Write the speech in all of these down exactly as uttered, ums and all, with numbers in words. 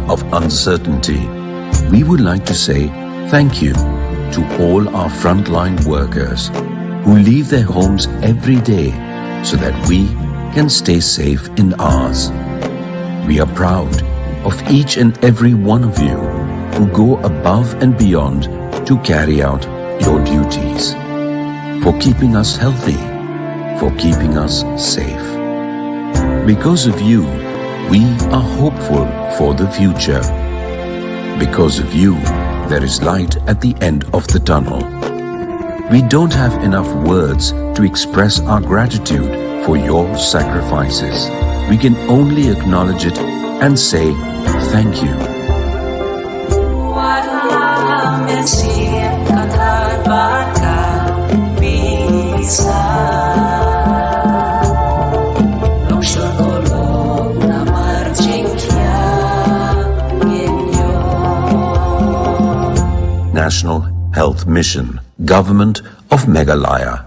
of uncertainty, we would like to say thank you to all our frontline workers who leave their homes every day so that we can stay safe in ours. We are proud of each and every one of you who go above and beyond to carry out your duties, for keeping us healthy, for keeping us safe. Because of you, we are hopeful for the future. Because of you, there is light at the end of the tunnel. We don't have enough words to express our gratitude for your sacrifices. We can only acknowledge it and say thank you. National Health Mission, Government of Meghalaya.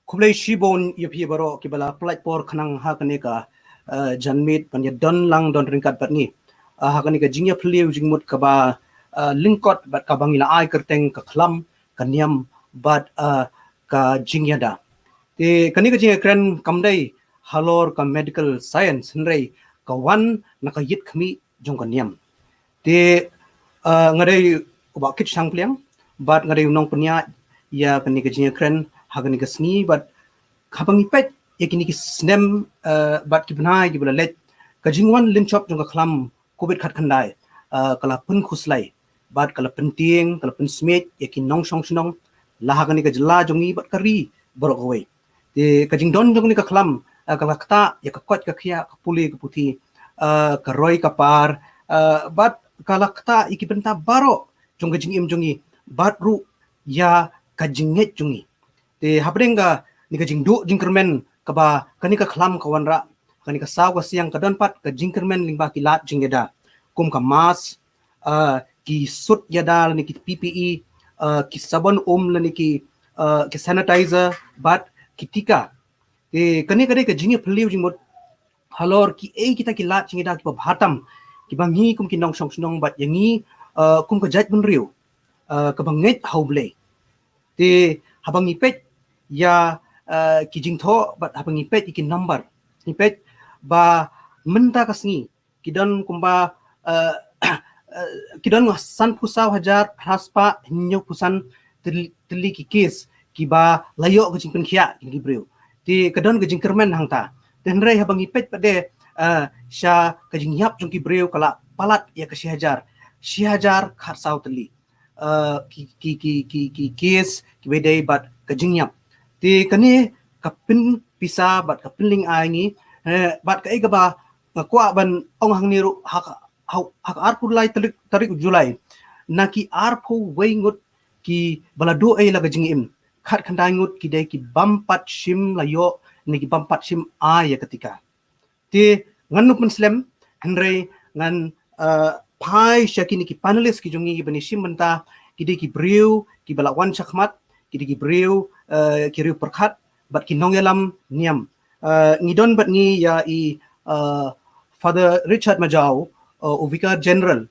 Khublei shibun ïa phi baroh kiba la pynlait por khnang ha kane ka, eh, janmiet ban ïa don lang don ryngkat bad ngi. Eh, ha kane ka jingïaphylliew jingmut kaba, eh, lyngkot bad kaba ngi la ai kyrteng ka khlam, ka niam bad, eh, ka jingïada. Te kane ka jingïakren kam dei halor ka medical science hynrei ka wan na ka ïit khmih jong ka niam. Te, eh, nga dei u Bah Kit Shangpliang bad nga dei u nongpynïaid ïa kane ka jingïakren ha kane ka sngi bad haba ngi peit ïa kine ki snem, eh, bad ki bnai kiba la leit, ka jingwan lynchop jong ka khlam covid khatkhyndai, eh, ka la pynkhuslai bad ka la pyntieng, ka la pynsmiej ïa ki nongshong shnong la ha kane ka jylla jong ngi bad ka ri baroh kawei. Te ka jingdon jong kane ka khlam, eh, ka la ktah ïa ka koit ka khiah, ka pule ka puthi, eh, ka roi ka par, eh, bad ka la ktah ïa ki bynta baroh jong ka jingim jong ngi bad ruh ïa ka jingngeit jong ngi. Te hapdeng kane ka jingduh jingkyrmen kaba kane ka khlam ka wanrah, kane ka saw ka siang ka don pat ka jingkyrmen lyngba ki lad jingïada kum ka mask, eh, ki suit ïada lane ki P P E, eh, ki sabon um lane ki, eh, ki sanitizer bad ki tika. Te kane ka dei ka jingïaphylliew jingmut halor kiei kita ki lad jingïada kiba bha tam kiba ngi kum ki nongshong shnong bad ïa ngi, eh, kum ka jaitbynriew, eh, kaba ngeit ha U Blei. Te haba ngi peit ïa, eh, ki jingthoh bad haba ngi peit ïa ki number, ngi peit ba mynta ka sngi ki don kumba, eh, eh, ki don sanphew saw hajar phra spah hynñiewphew san tylli, tylli ki case kiba la ïoh ka jingpynkhiah kine ki briew. Te ka don ka jingkyrmen hangta. Te hynrei haba ngi peit pat de, eh, sha ka jingïap jong ki briew ka la palat ïa ka shi hajar, shi hajar khatsaw tylli, eh, ki, ki, ki, ki, ki case kiba dei bad ka jingïap. Te kane ka pynpisa bad ka pynlyngai ngi, eh, bad kaei kaba nga kwah ban ong hangne ruh ha ka, ha, ha ka arphew lai tarik, tarik u July, na ki arphew wei ngut kiba la duh ei la ka jingim, khatkhyndai ngut ki dei ki bym pat shym la ïoh ne ki bym pat shym ai ïa ka tika. Te ngan ym pynslem, hynrei ngan, eh, phai sha kine ki panelist ki jong ngi kiba ngi shim bynta, ki dei ki briew kiba la wan shakhmat, ki dei ki briew, eh, ki riewpyrkhat bad ki nongïalam niam. Eh, ngi don bad ngi ïa i, eh, Father Richard Majaw, eh, u Vicar General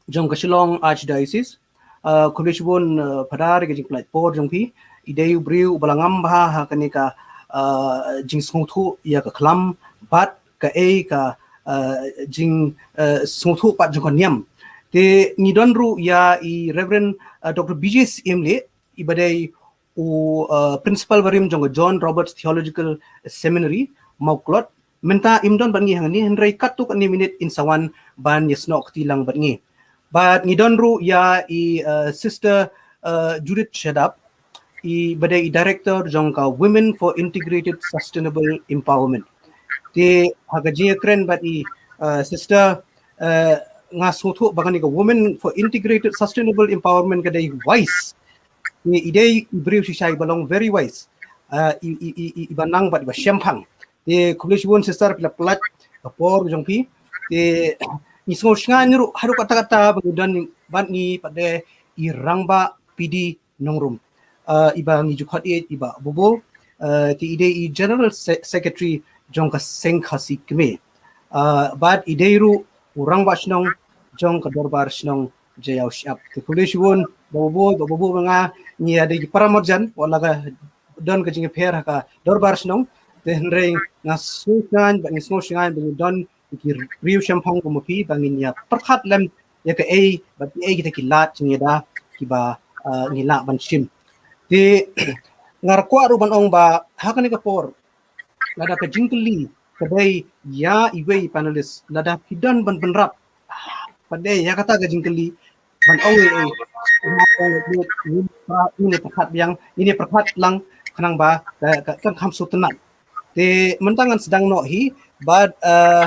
jong ka Shillong Archdiocese. Eh, khublei shibun, eh, Phadar, ïa ka jingpynlait por jong phi. I dei u briew uba la ngam bha ha kane ka, eh, jingsngewthuh ïa ka khlam bad kaei ka, eh, jing, eh, sngewthuh pat jong ka niam. Te ngi don ruh ïa i Reverend, eh, Doctor B J Syiemlieh, iba dei u, eh, Principal barim jong ka John Roberts Theological Seminary, Mawklod. Mynta im don bad ngi hangne hynrei katto katne minit in sa wan ban ïasnoh kti lang bad ngi. Bad ngi don ruh ïa i, eh, Sister, eh, Judith Shadap, iba dei i Director jong ka Women for Integrated Sustainable Empowerment. Te ha ka jingïakren bad i, eh, Sister, eh, nga sngewthuh ba kane ka Women for Integrated Sustainable Empowerment ka dei wise. Te i dei i briew shisha iba long very wise. Eh, i, i, i, i, iba nang bad iba shemphang. Te khublei shibun Sister phi la pynlait ka por jong phi. Te ngi sngewsngaiñ ruh haduh katta katta ba ngi don bad ngi pat de i Rangbah P D Nongrum, eh, iba ngi ju khot ïa i Bah Bubu, eh, te i dei i General Se-, Secretary jong ka Seng Khasi Khmer. Ah, bad i dei ruh u rangbah shnong jong ka dorbar shnong Jaïaw Shyiap. Te khublei shibun Bah Baboi, Bah Baboi, ba nga ngi ïa dei ki para marjan, wat la ka don ka jingïapher ha ka dorbar shnong. Te hynrei nga sngewsynei bad ngi sngewsynei ba ngi don ki briew shemphang kum ma phi ba ngin ïa pyrkhat lem ïa kaei bad kiei kita ki lad jingïada kiba, ah, ngi lah ban shim. Te nga kwah ruh ban ong ba ha kane ka por lada ka jingkylli ka dei ïa iwei i panelist, lada phi don ban bynrap pat de ïa kata ka jingkylli ban ong ei ei, ngin pyrkhat biang, ngin pyrkhat lang khnang ba ka, ka, kan kham sngewtynnat. Te mynta ngan sdang noh hi bad, eh,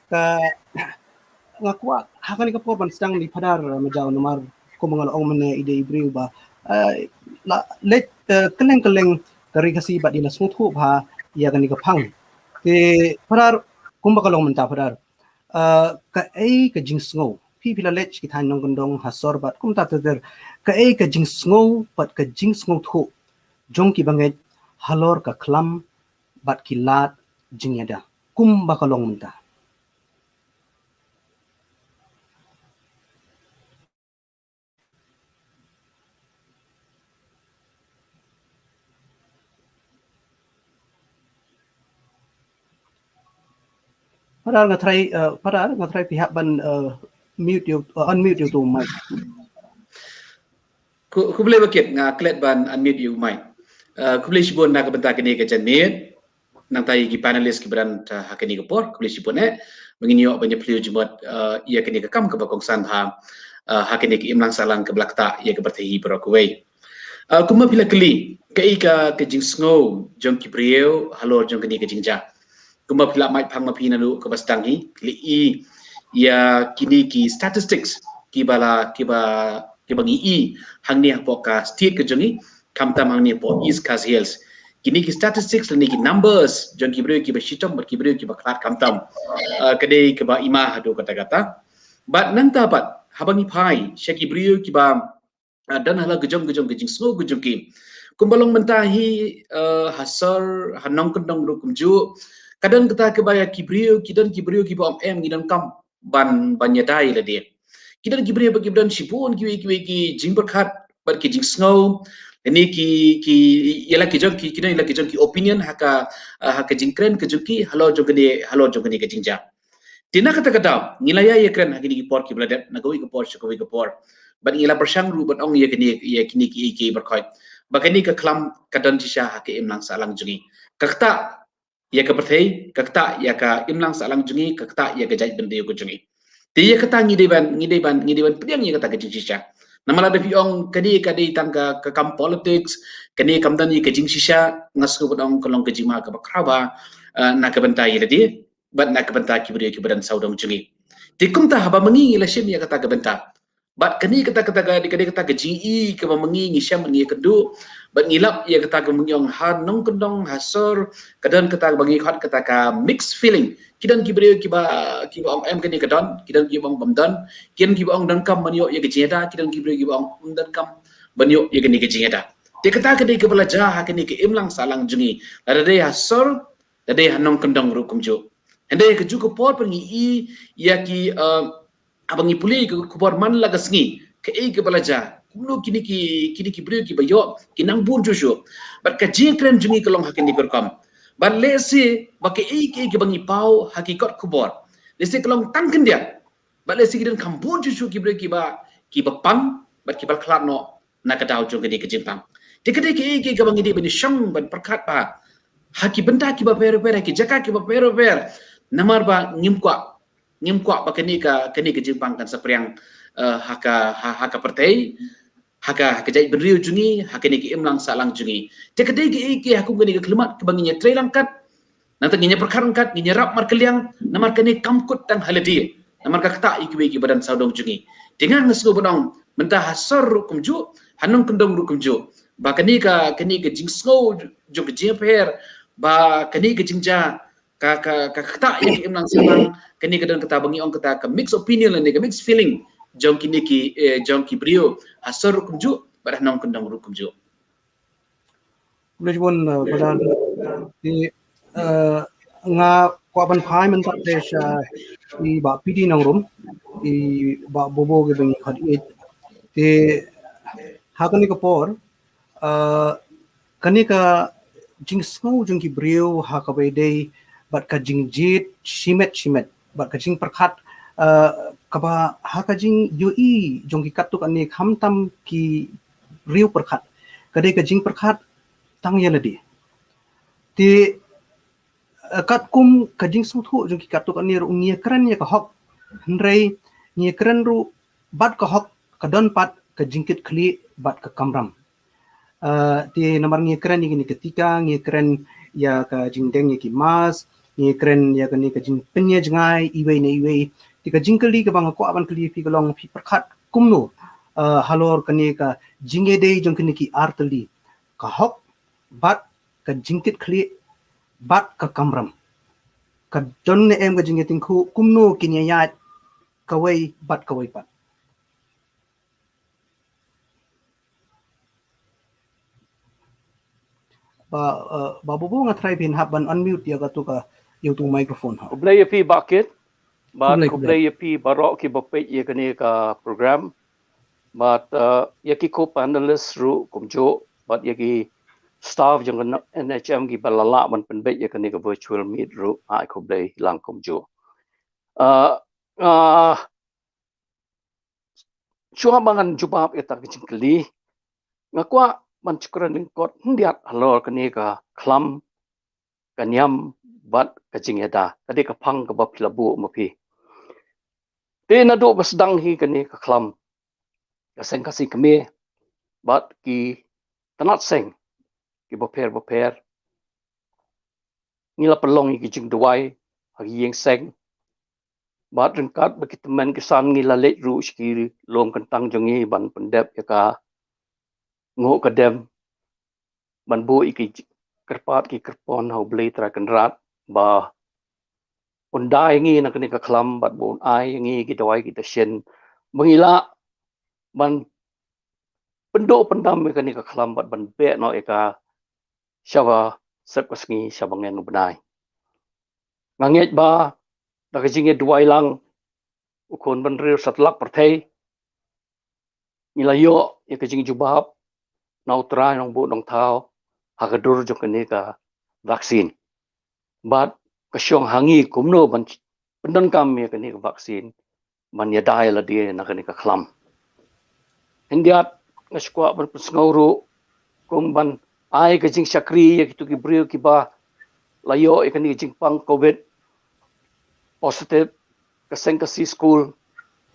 ka, nga kwah ha kane ka por ban sdang ïa Phadar, eh, Majaw, namar kumba nga la ong mynne i dei i briew ba, eh, la leit, eh, kylleng kylleng ka ri Khasi bad i la sngewthuh bha ïa kane ka phang. Te Phadar, kumba ka long mynta Phadar, eh, kaei ka jingsngew, phi phi la leit sha ki thaiñ nongkyndong ha sor bad kumta ter ter, kaei ka jingsngew bad ka jingsngewthuh jong ki bangeit halor ka khlam bad ki lad jingïada kumba ka long mynta? Phadar nga try, eh, Phadar nga try pyrshah ban, eh, mute ïa u, eh, unmute ïa uto u mic. Khu-, khublei bakit, nga klet ban unmute ïa u mic. Eh, khublei shibun na ka bynta kane ka janmiet. Nangta ïa ki panelist kiba don, eh, ha kane ka por, khublei shibun eh. Ba ngin ïoh ban ïa plie jingmut, eh, ïa kane ka kam kaba kongsan ha, eh, ha kane ka imlang sahlang kaba la ktah ïa ka pyrthei baroh kawei. Eh, kumba phi la kylli, kaei ka, ka jingsngew jong ki briew halor jong kane ka jingjia. Kumba phi la mait phang ma phi naduh kaba sdang hi, phi la i ïa kine ki statistics kiba la, kiba, kiba ngi i hangne hapoh ka state ka jong ngi, khamtam hangne hapoh East Khasi Hills. Kine ki statistics lane ki numbers jong ki briew kiba shitom bad ki briew kiba khlad khamtam, eh, ka dei kaba ima haduh katta katta. Bad nangta pat haba ngi phai sha ki briew kiba, ah, don ha la ka jong ka jong ka jingsngew ka jong ki. Kumba long mynta hi, eh, ha sor, ha nongkyndong ruh kumjuh. Ka don kata kaba ïa ki briew, ki don ki briew kiba ong em ngi donkam ban, ban ïada ïa lade. Ki don ki briew ba ki don shibun kiwei kiwei ki jingpyrkhat bad ki jingsngew. Lane ki, ki, ïa la ki jong ki, ki don ïa la ki jong ki opinion ha ka, eh, ha ka jingkren ka jong ki halor jong kane, halor jong kane ka jingjia. Te na kata ka daw, ngi la ïa ïakren ha kine ki por kiba la dep, na kawei ka por sha kawei ka por. Bad ngi la pyrshang ruh ban ong ïa kine, ïa kine ki, ki barkhot. Ba kane ka khlam ka don shisha ha ka imlang sahlang jong ngi. Ka ktah ïa ka pyrthei, ka ktah ïa ka imlang sahlang jong ngi, ka ktah ïa ka jaitbynriew ka jong ngi. Te ïa kata ngi dei ban, ngi dei ban, ngi dei ban pdiang ïa kata ka jingshisha. Namar lada phi ong kane ka dei tang ka, ka kam politics, kane kam don ïa ka jingshisha, nga sngew ban ong ka long ka jingma kaba khraw bha, eh, na ka bynta ïa lade bad na ka bynta ki briew kiba don sawdong jong ngi. Te kumta haba ma ngi ngi la shim ïa kata ka bynta. Bad kane kata, kata ka, kane kata ka jing-i kaba ma ngi ngi shem ngi ïakynduh. Bad ngi lap ïa kata kaba ngi ong ha nongkyndong ha sor, ka don kata kaba ngi khot kata ka mixed feeling. Ki don ki briew kiba, kiba ong em kane ka don, ki don kiba ong bym don, ki don kiba ong donkam ban ïoh ïa ka jingïada, ki don ki briew kiba ong ym donkam ban ïoh ïa kane ka jingïada. Te kata ka dei kaba la jia ha kane ka imlang sahlang jong ngi. Lada dei ha sor, lada dei ha nongkyndong ruh kumjuh. Hynrei ha kajuh ka por pat ngi i ïa ki, eh, haba ngi pule ïa ka khubor man la ka sngi, kaei kaba la jia, kumno kine ki, kine ki briew kiba ïoh ki nang bun shuh shuh. Bad ka jingkren jong ngi ka long ha kane ka rukom. Bad lehse ba kaei kaei kaba ngi paw ha ki kot khubor, lehse ka long tang khyndiat. Bad lehse ki don kham bun shuh shuh ki briew kiba, kiba pang bad kiba la khlad noh na ka daw jong kane ka jingpang. Te ka dei kaei kaei kaba ngi dei ban shong ban pyrkhat bha ha ki bynta kiba pher pher, ha ki jaka kiba pher pher. Namar ba ngim kwah, ngim kwah ba kane ka, kane ka jingpang kan saphriang, eh, ha ka, ha, ha ka pyrthei, ha ka, ha ka jaitbynriew jong ngi, ha kane ka imlang sahlang jong ngi. Te ka dei kaei kaei ha kum kane ka khyllipmat kaba ngin ïa trei ryngkat. Nangta ngin ïa pyrkhat ryngkat, ngin ïarap markylliang, namar kane kam kut tang ha lade. Namar ka ktah ïa kiwei kiba don sawdong jong ngi. Te nga nga sngew ban ong mynta ha sor ruh kumjuh, ha nongkyndong ruh kumjuh, ba kane ka, kane ka jingsngew jong ka jingïapher, ba kane ka jingjia ka, ka, ka ktah ïa ka imlang sahlang, kane ka don kata ba ngi ong kata ka mixed opinion lane ka mixed feeling jong kine ki, eh, jong ki briew ha sor ruh kumjuh bad ha nongkyndong ruh kumjuh. Khublei shibun, eh, Phadar. Te, eh, nga kwah ban phai mynta te sha i Bah P D Nongrum, i Bah Bobo ki ba ngi khot ïeit. Te ha kane ka por, uh, kane ka jingsngew jong ki briew ha kaba ïadei bad ka jingjied shimet shimet bad ka jingpyrkhat, uh, kaba ha ka jingïohi jong ki katto katne khamtam ki briew pyrkhat, ka dei ka jingpyrkhat tang ïa lade. Te, eh, katkum ka jingsngewthuh jong ki katto katne ruh ngi ïakren ïa ka hok, hynrei ngi ïakren ruh bad ka hok ka don pat ka jingkitkhlieh bad ka kamram. Eh, te namar ngi ïakren ïa kine ka tika, ngi ïakren ïa ka jingdeng ïa ki mask, ngi ïakren ïa kane ka jingpynïaid jngai iwei na iwei. Te ka jingkylli kaba nga kwah ban kylli ïa phi ka long phi pyrkhat kumno, eh, halor kane ka jingïadei jong kine ki ar tylli, ka hok bad ka jingkitkhlieh bad ka kamram. Ka don ne em ka jingïatyngkhuh, kumno kin ïaid kawei bad kawei pat? Bah, uh, Bah Bobo, nga try phin hap ban unmute ïa katu ka, ïa utu microphone ha. Khublei ïa phi Bah Kit. Bad khublei, khublei ïa phi baroh ki ba peit ïa kane ka program. Bad, uh, ïa ki co-panelist ruh kumjuh, bad ïa ki staff jong ka N H M ki ba la lah ban pynbeit ïa kane ka virtual meet ruh, ai khublei lang kumjuh. Uh, uh, shuwa ba ngan jubab ïa kata ka jingkylli, nga kwah ban sngewkren lyngkot khyndiat halor kane ka khlam, ka niam bad ka jingïada. Ka dei ka phang kaba phi la buh ma phi. Te naduh ba sdang hi kane ka khlam, ka Seng Khasi Kmie bad ki tnat seng ki bapher bapher, ngi la pynlong ïa ki jingduwai ha ki ïing seng. Bad ryngkat bad ki tymmen ki san ngi la leit ruh sha ki lum kyntang jong ngi ban pyndep ïa ka nguh ka dem, ban buh ïa ki kyrpad ki kyrpon ha U Blei Trai Kynrad ba un da ïa ngi na kane ka khlam bad ba un ai ïa ngi ki dawai ki dashin ba ngi lah ban pynduh pyndam ïa kane ka khlam bad ban beh noh ïa ka shaba sep ka sngi shaba ngen u bnai. Nga ngeit ba da ka jingïaduwai lang u khun bynriew satlak pyrthei, ngi la ïoh ïa ka jingjubab na U Trai Nongbuh Nongthaw ha ka dur jong kane ka vaccine. Bad ka shong ha ngi kumno ban pyndonkam ïa kane ka vaccine ban ïada ïa lade na kane ka khlam. Khyndiat nga sngewkwah ban pynsngew ruh kum ban ai ka jingshakri ïa kitu ki briew kiba la ïoh ïa kane ka jingpang covid positive, ka Seng Khasi School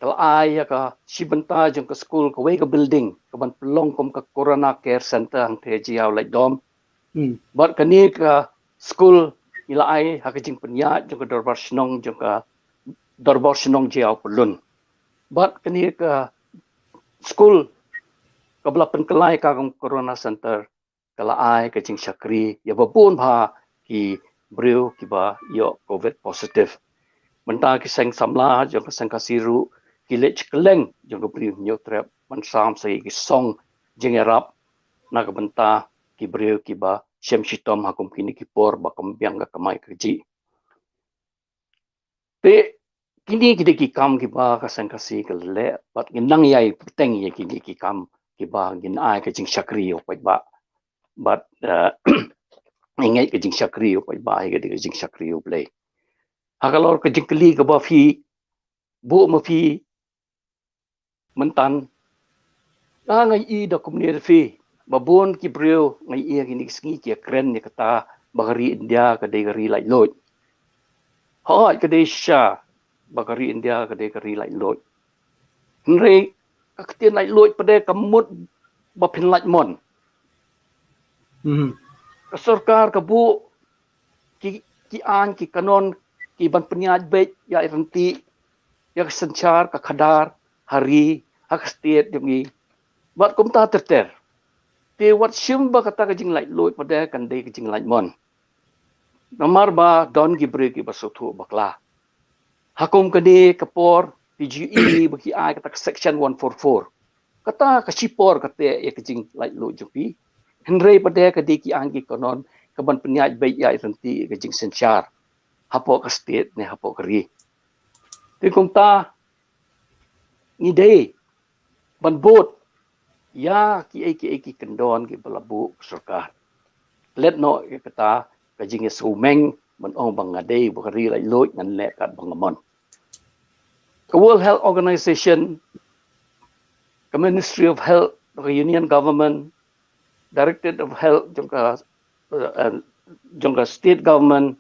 ka la ai ïa ka shi bynta jong ka school kawei ka building kaban pynlong kum ka Corona Care Center hangtei Jaïaw Laitdom. Hmm. Bad kane ka school ngi la ai ha ka jingpynïaid jong ka dorbar shnong, jong ka dorbar shnong Jaïaw Pyllun. Bad kane ka school kaba la pynkylla ïa ka kum Corona Center ka la ai ka jingshakri ïa ba bun bha ki briew kiba ïoh covid positive. Mynta ki seng samla jong ka Seng Khasi ruh ki leit kylleng jong ka Bri u Hynñiewtrep ban sam sa ïa ki song jingïarap na ka bynta ki briew kiba shem shitom ha kum kine ki por ba kam biang ka kamai kajih. Te kine ki dei ki kam kiba ka Seng Khasi ka la leh bad ngin nang ïai bteng ïa kine ki kam kiba ngin ai ka jingshakri ïa u paidbah. Bad, eh, ngin ai ka jingshakri ïa u paidbah, ai ka dei ka jingshakri ïa U Blei. Ha ka lor ka jingkylli kaba phi buh ma phi mynta, nga ïohi da kumne da phi, ba bun ki briew nga ïohi kine ki sngi ki ïakren ïa kata ba ka ri India ka dei ka ri laitluid. Hooid, ka dei shisha ba ka ri India ka dei ka ri laitluid. Hynrei ka ktien laitluid pat de ka mut ba phin lait mon. Mhm. Ka sorkar ka buh ki, ki aiñ ki kanon kiban pynïaid beit ïa i rynti, ïa ka synshar ka khadar ha ri, ha ka state jong ngi. Bad kumta ter ter. Te wat shim ba kata ka jinglaitluid pat de kan dei ka jinglait mon. Namar ba don ki briew kiba sngewthuh bakla. Ha kum kane ka por phi ju i ba ki ai kata ka section one four four. Kata ka shipor kata ïa ka jinglaitluid jong phi. Hynrei pat de ka dei ki aiñ ki kanon kaban pynïaid beit ïa i rynti, ïa ka jingsynshar. hapoh ka state ne hapoh ka ri. Te kumta ngi dei ban bud ïa kiei kiei ki kyndon kiba la buh ka sorkar. Klet noh ïa kata ka jingïasumeng ban ong ba nga dei ba ka ri laitluid, ngan leh katba nga mon. Ka World Health Organization, ka Ministry of Health, ka Union Government, Directorate of Health jong ka, eh, jong ka state government,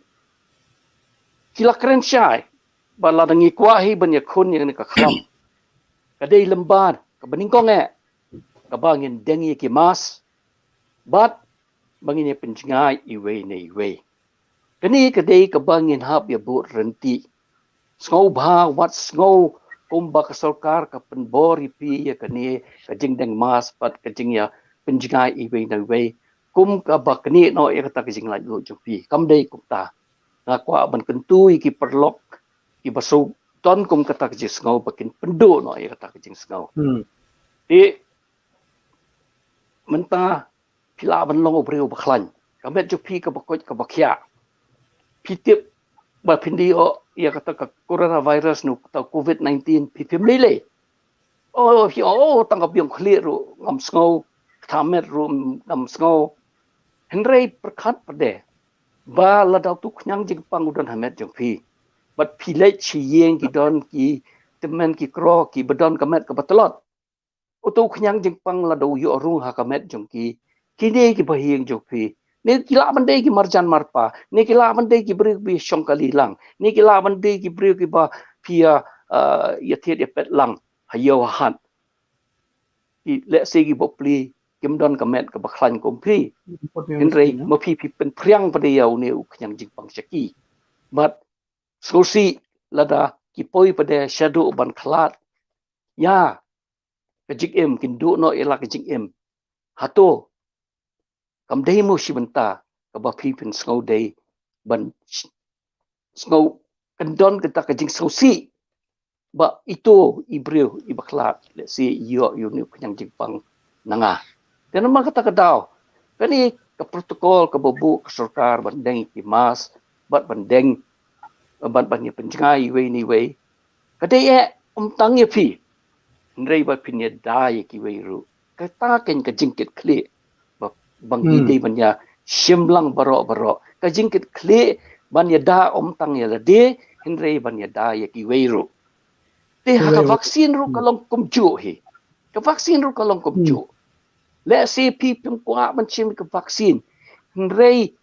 ki la kren shai ba lada ngi kwah hi ban ïakhun ïa kane ka khlam, ka dei lyngba kaba nyngkong eh kaba ngin deng ïa ki mask bad ba ngin ïa pynjngai iwei na iwei. Kane ka dei kaba ngin hap ïa bud ryntih. Sngewbha wat sngew kumba ka sorkar ka pynbor ïa phi ïa kane ka jingdeng mask bad ka jingïa pynjngai iwei na iwei kum kaba knieh noh ïa kata ka jinglaitluid jong phi. Kam dei kumta. Nga kwah ban kyntu ïa ki paralok kiba shu don kum kata ka jingsngew ba kin pynduh noh ïa kata ka jingsngew. Hmm. Te mynta phi lah ban long u briew ba khlaiñ, ka met jong phi kaba koit kaba khiah. Phi tip ba phin dei ïoh ïa kata ka coronavirus ne kata covid nineteen, phi phim lei lei. Oh, phi, oh, tang ka biang khlieh ruh ngam sngew, ka met ruh ngam sngew. Hynrei pyrkhat pat de ba lada utu khñiang jingpang u don ha met jong phi, bad phi leit sha ïing ki don ki tymmen ki kro kiba don ka met kaba tlot. Utu khñiang jingpang lada u ïoh rung ha ka met jong ki, kine kiba ha ïing jong phi, ne ki lah ban dei ki marjan marpa, ne ki lah ban dei ki briew kiba shong kali lang, ne ki lah ban dei ki briew kiba phi ïa, uh, ïa thied ïa pet lang ha ïew ha hat. Ki lehse ki bapli kim don ka met kaba khlaiñ kum phi. Hynrei ma phi phi pynphriang pat de ïa une u khñiang jingpang sha ki. Bad sngewsih lada ki poi pat de shaduh ban khlad ïa ka jingim, kin duh noh ïa la ka jingim. Hato kam dei mo shi bynta kaba phi phin sngew dei ban sngew kyndon kata ka jingsngewsih ba ito i briew iba khlad lehse i ïoh ïa une u khñiang jingpang na nga. Te namar kata ka daw kane ka protocol kaba buh ka sorkar ban deng ïa ki mask bad ban deng, ban, ban ïa pynjngai iwei na iwei, ka dei eh ym tang ïa phi, hynrei ba phin ïada ïa kiwei ruh. Kata keiñ ka jingkitkhlieh ba, ba ngi dei ban ïa shim lang baroh baroh. Ka jingkitkhlieh ban ïada ym tang ïa lade, hynrei ban ïada ïa kiwei ruh. Te ha ka vaccine ruh ka long kumjuh hi. Ka vaccine ruh ka long kumjuh. Lehse phi phim kwah ban shim ka vaccine, hynrei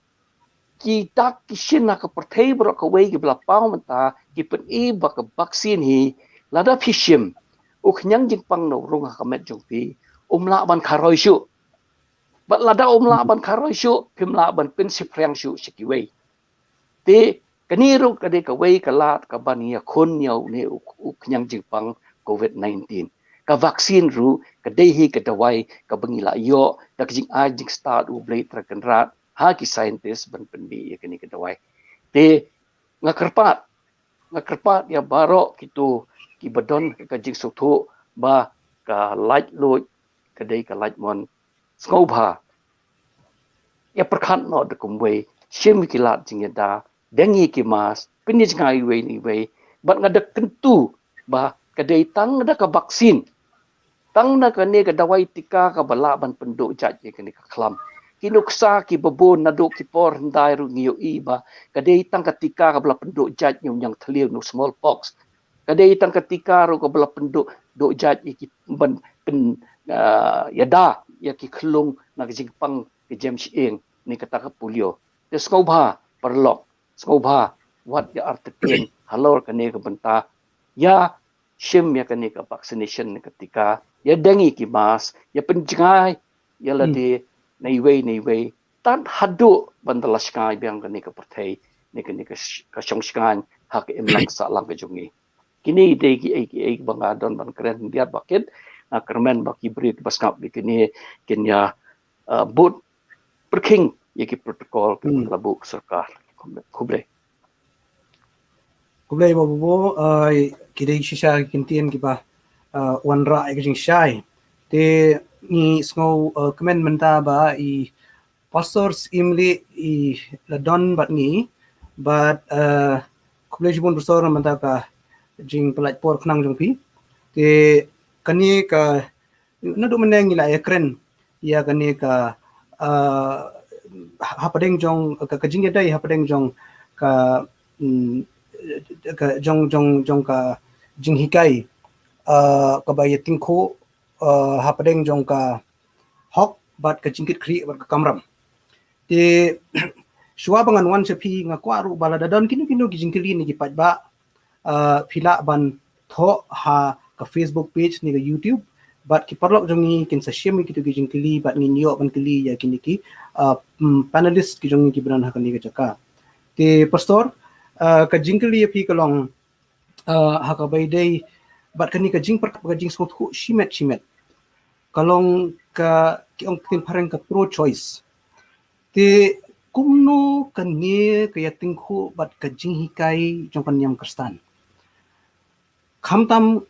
ki dak ki shin ha ka pyrthei baroh kawei kiba la paw mynta ki pyni ba ka vaccine hi, lada phi shim, u khñiang jingpang na u rung ha ka met jong phi um lah ban kharoi shuh. Bad lada um lah ban kharoi shuh, phim lah ban pynshiphrang shuh sha kiwei. Te kane ruh ka dei kawei ka lad kaban ïakhun ïa une u, u khñiang jingpang covid nineteen. Ka vaccine ruh ka dei hi ka dawai kaba ngi la ïoh da ka jingai jingstad U Blei Trai Kynrad ha ki scientist ban pynmih ïa kane ka dawai. Te nga kyrpad, nga kyrpad ïa baroh kito kiba don ka jingsngewthuh ba ka laitluid ka dei ka laitmon. Sngewbha ïa pyrkhat noh da kumwei, shim ki lad jingïada, deng ïa ki mask, pynïajngai iwei na iwei. Bad nga da kyntu ba ka dei tang da ka vaccine, tang da kane ka dawai tika kaba lah ban pynduh jait ïa kane ka khlam. Ki nuksa kiba bun naduh ki por hyndai ruh ngi ïohi ba ka dei tang ka tika kaba lah pynduh jait ïa u ñiangthliew ne u smallpox. Ka dei tang ka tika ruh kaba lah pynduh, duh jait ïa ki ban pyn, ah, ïada ïa ki khyllung na ka jingpang ka jem shyieng ne kata ka polio. Te sngewbha paralok, sngewbha wat ïa artatien halor kane ka bynta. Ïa shim ïa kane ka vaccination ne ka tika, ïa deng ïa ki mask, ïa pynjngai ïa lade na iwei na iwei, tad haduh ban da la shngaiñ biang kane ka pyrthei ne kane ka sh-, ka shong shngaiñ ha ka imlang sahlang ka jong ngi. Kine dei kiei kiei ba nga don ban kren khyndiat ba kit, nga kyrmen ba ki briew kiba sngap ïa kine kin ïa, uh, bud pyrkhing ïa ki protocol kiba la buh ka sorkar. Khublei. Khublei Bah Bubo, uh, ki dei shisha ki kyntien kiba, uh, wanrah ïa ka jingshai. Te ngi sngew, uh, kmen mynta ba i Pastor Syiemlieh i la don bad ngi, bad, uh, Khublei shibun Pastor namar ka jingpynlait por khnang jong phi. Te kane ka, naduh mynne ngi la ïakren ïa kane ka, ah, hapdeng jong ka, ka jingïadei hapdeng jong ka, mm, ka jong, jong, jong ka jinghikai, ah, kaba ïatyngkhuh, ah, hapdeng jong ka hok bad ka jingkitkhlieh bad ka kamram. Te shuwa ba ngan wan sha phi, nga kwah ruh ba lada don kino kino ki jingkylli ne ki paidbah, ah, phi lah ban thoh ha ka Facebook page ne ka YouTube, bad ki paralok jong ngi kin sa shim ïa kito ki jingkylli bad ngin ïoh ban kylli ïa kine ki, ah, mm, panelist ki jong ngi kiba don ha kane ka jaka. Te Pastor, ah, ka jingkylli ïa phi ka long, ah, ha kaba ïadei bad kane ka jingpyrkhat, ka jingsngewthuh shimet shimet, ka long ka, ki ong ktien phareng ka pro choice. Te kumno kane ka ïatyngkhuh bad ka jinghikai jong ka niam Khristan? Khamtam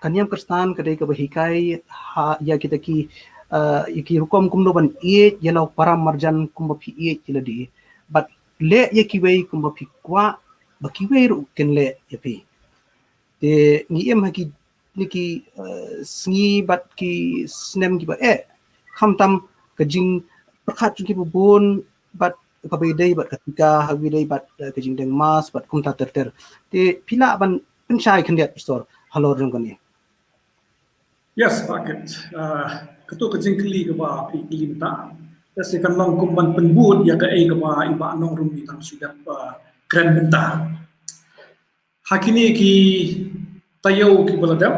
ka niam Khristan ka dei kaba hikai ha ïa kita ki, ah, ïa ki rukom kumno ban ïeit ïa la u para marjan kumba phi ïeit ïa lade, bad leh ïa kiwei kumba phi kwah ba kiwei ruh kin leh ïa phi. Te ngi im ha kine ki, eh, sngi bad ki snem kiba eh, khamtam ka jingpyrkhat jong kiba bun bad kaba ïadei bad ka tika, ha kaba ïadei bad, eh, ka jingdeng mask bad kumta ter ter. Te phi lah ban pynshai khyndiat Pastor halor jong kane? Yes, Bah Kit. Ah, kato ka jingkylli kaba phi kylli mynta, yes, kan long kum ban pynbud ïa kaei kaba i Bah Nongrum i dang shu dep, ah, kren mynta. Ha kine ki taïew kiba la dep,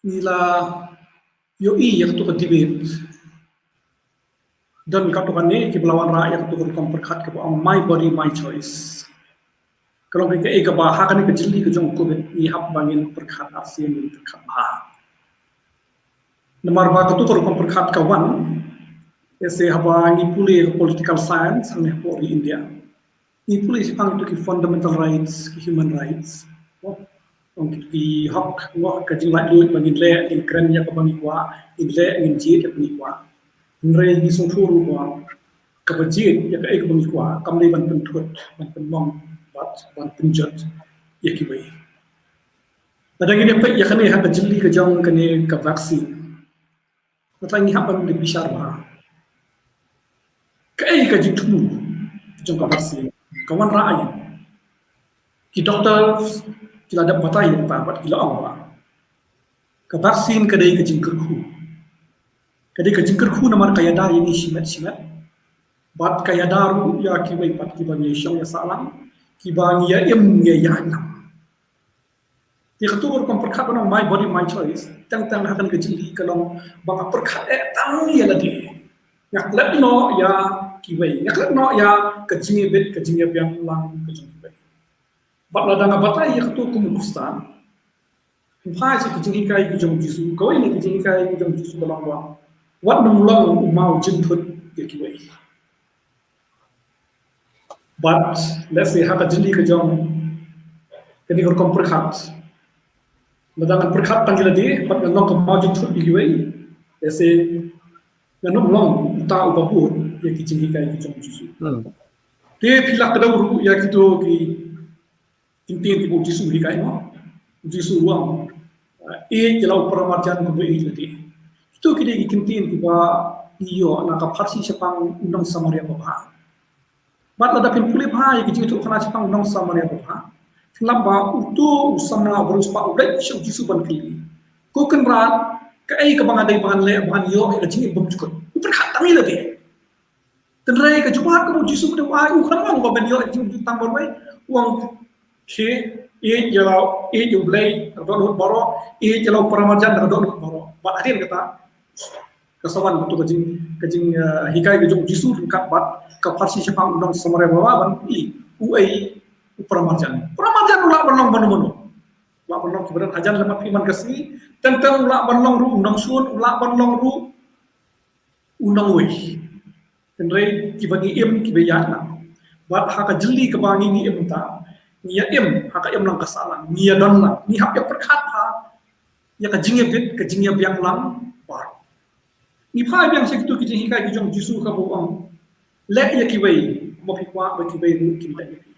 ngi la ïohi ïa kato ka debate. Don kato kane kiba la wanrah ïa kato ka rukom pyrkhat kaba ong my body, my choice. Ka long kaei kaba ha kane ka jingkylli ka jong Covid ngi hap ba ngin pyrkhat arsien, ngin pyrkhat bha. Namar ba kato ka rukom pyrkhat ka wan, ese haba ngi pule ka political science hangne hapoh ri India, ngi pule shaphang kito ki fundamental rights, ki human rights. Mo, ong kito ki hok, mo, ka jinglaitluid ba ngin leh, ngin kren ïa kaba ngi kwah, ngin leh, ngin jied ïa kaba ngi kwah. Hynrei ngi sngewthuh ruh ba kaba jied ïa kaei kaba ngi kwah kam dei ban pynthut, ban pynmong bad ban pynjot ïa kiwei. Lada ngin ïa peit ïa kane ha ka jingkylli ka jong kane ka vaccine, mynta ngi hap ban da bishar bha. Kaei ka jingthmu jong ka vaccine? Ka wanrah aïu? Ki doctor ki la dep batai ïa kata bad ki la ong ba ka vaccine ka dei ka jingkyrkhu. Ka dei ka jingkyrkhu namar ka ïada ïa ngi shimet shimet. Bad ka ïada ruh ïa kiwei pat kiba ngi ïa shong ïa sahlang, kiba ngi ïa im ngi ïa ïaid lang. Te kato ka rukom pyrkhat ba ong my body, my choice, teng teng ha kane ka jingkylli ka long ba nga pyrkhat eh tang ïa lade. Nga klet noh ïa kiwei, nga klet noh ïa ka jingïabit, ka jingïabiang lang ka jong kiwei. Bad lada nga batai ïa kato kum u Khristan, phai sha ka jinghikai ka jong u Jisu, kawei na ki jinghikai ka jong u Jisu ka long ba wat nym long u maw jynthut ïa kiwei. Bad let's say ha ka jingkylli ka jong kane ka rukom pyrkhat, lada ngan pyrkhat tang ïa lade bad ngan long ka maw jynthut ïa kiwei, let's say ngan nym long uta uba bud ïa ki jinghikai ki jong u Jisu. Hmm. Te phi lah kdew ruh ïa kito ki kyntien kiba u Jisu u hikai, mo. U Jisu u ong, eh, ïeit ïa la u para marjan kumba ïeit ïa lade. Kito ki dei ki kyntien kiba ngi ïoh na ka pharshi shaphang u nong Samaria babha. Bad lada phin pule bha ïa ki jingïathuhkhana shaphang u nong Samaria babha, phin lap ba uto u samla u briew spah u leit sha u Jisu ban kylli, ko Kynrad, kaei kaba nga dei ba ngan leh ba ngan ïoh ïa ka jingim bymjukut? U pyrkhat tang ïa lade. Hynrei ka jubab kaba u Jisu u ai, u khlem ong ba men ïoh ïa ka jingim bymjukut tang marwei. U ong, khie, ïeit ïa la, ïeit ïa U Blei da ka dohnud baroh, ïeit ïa la u para marjan da ka dohnud baroh. Bad hadien kata ka sa wan kato ka jing, ka jing, eh, hikai ka jong u Jisu ryngkat bad ka pharshi shaphang u nong Samaria babha ban ïohi uei u para marjan. Para marjan u lah ban long mano mano. U lah ban long kiba don hajan lem bad phi man ka sngi, teng teng u lah ban long ruh u nongshun, u lah ban long ruh u nongwei. Hynrei kiba ngi im, kiba ïaid lang. Bad ha ka jingkylli kaba ngi, ngi im mynta, ngi ïa im ha ka imlang ka sahlang, ngi ïa don lang, ngi hap ïa pyrkhat ha ïa ka jingïabit, ka jingïabiang lang baroh. Ngi phai biang sha kito ki jinghikai ki jong u Jisu kaba u ong, leh ïa kiwei kumba phi kwah ba kiwei ruh kin leh ïa phi.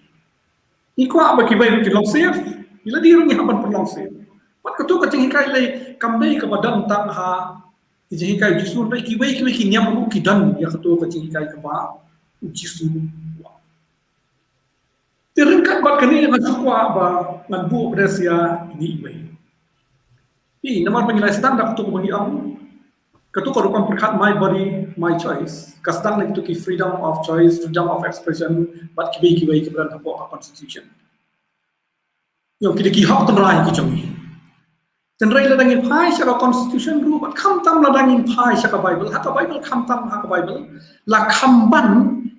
Ngi kwah ba kiwei ruh kin long safe, ïa lade ruh ngi hap ban pynlong safe. Bad kato ka jinghikai lei kam dei kaba don tang ha ki jinghikai u Jisu, hynrei kiwei kiwei ki niam ruh ki don ïa kato ka jinghikai kaba u Jisu u ong. Te ryngkat bad kane ngan shu kwah ba ngan buh bynta ïa kine kiwei. Ïa, namar ba ngi la sdang da kato kaba ngi ong, kato ka rukom pyrkhat my body, my choice, ka sdang na kito ki freedom of choice, freedom of expression, bad kiwei kiwei kiba don hapoh ka constitution. Ïa, ki dei ki hok tynrai ki jong ngi. Tynrai lada ngin phai sha ka constitution ruh, bad khamtam lada ngin phai sha ka Bible, ha ka Bible, khamtam ha ka Bible, la kham ban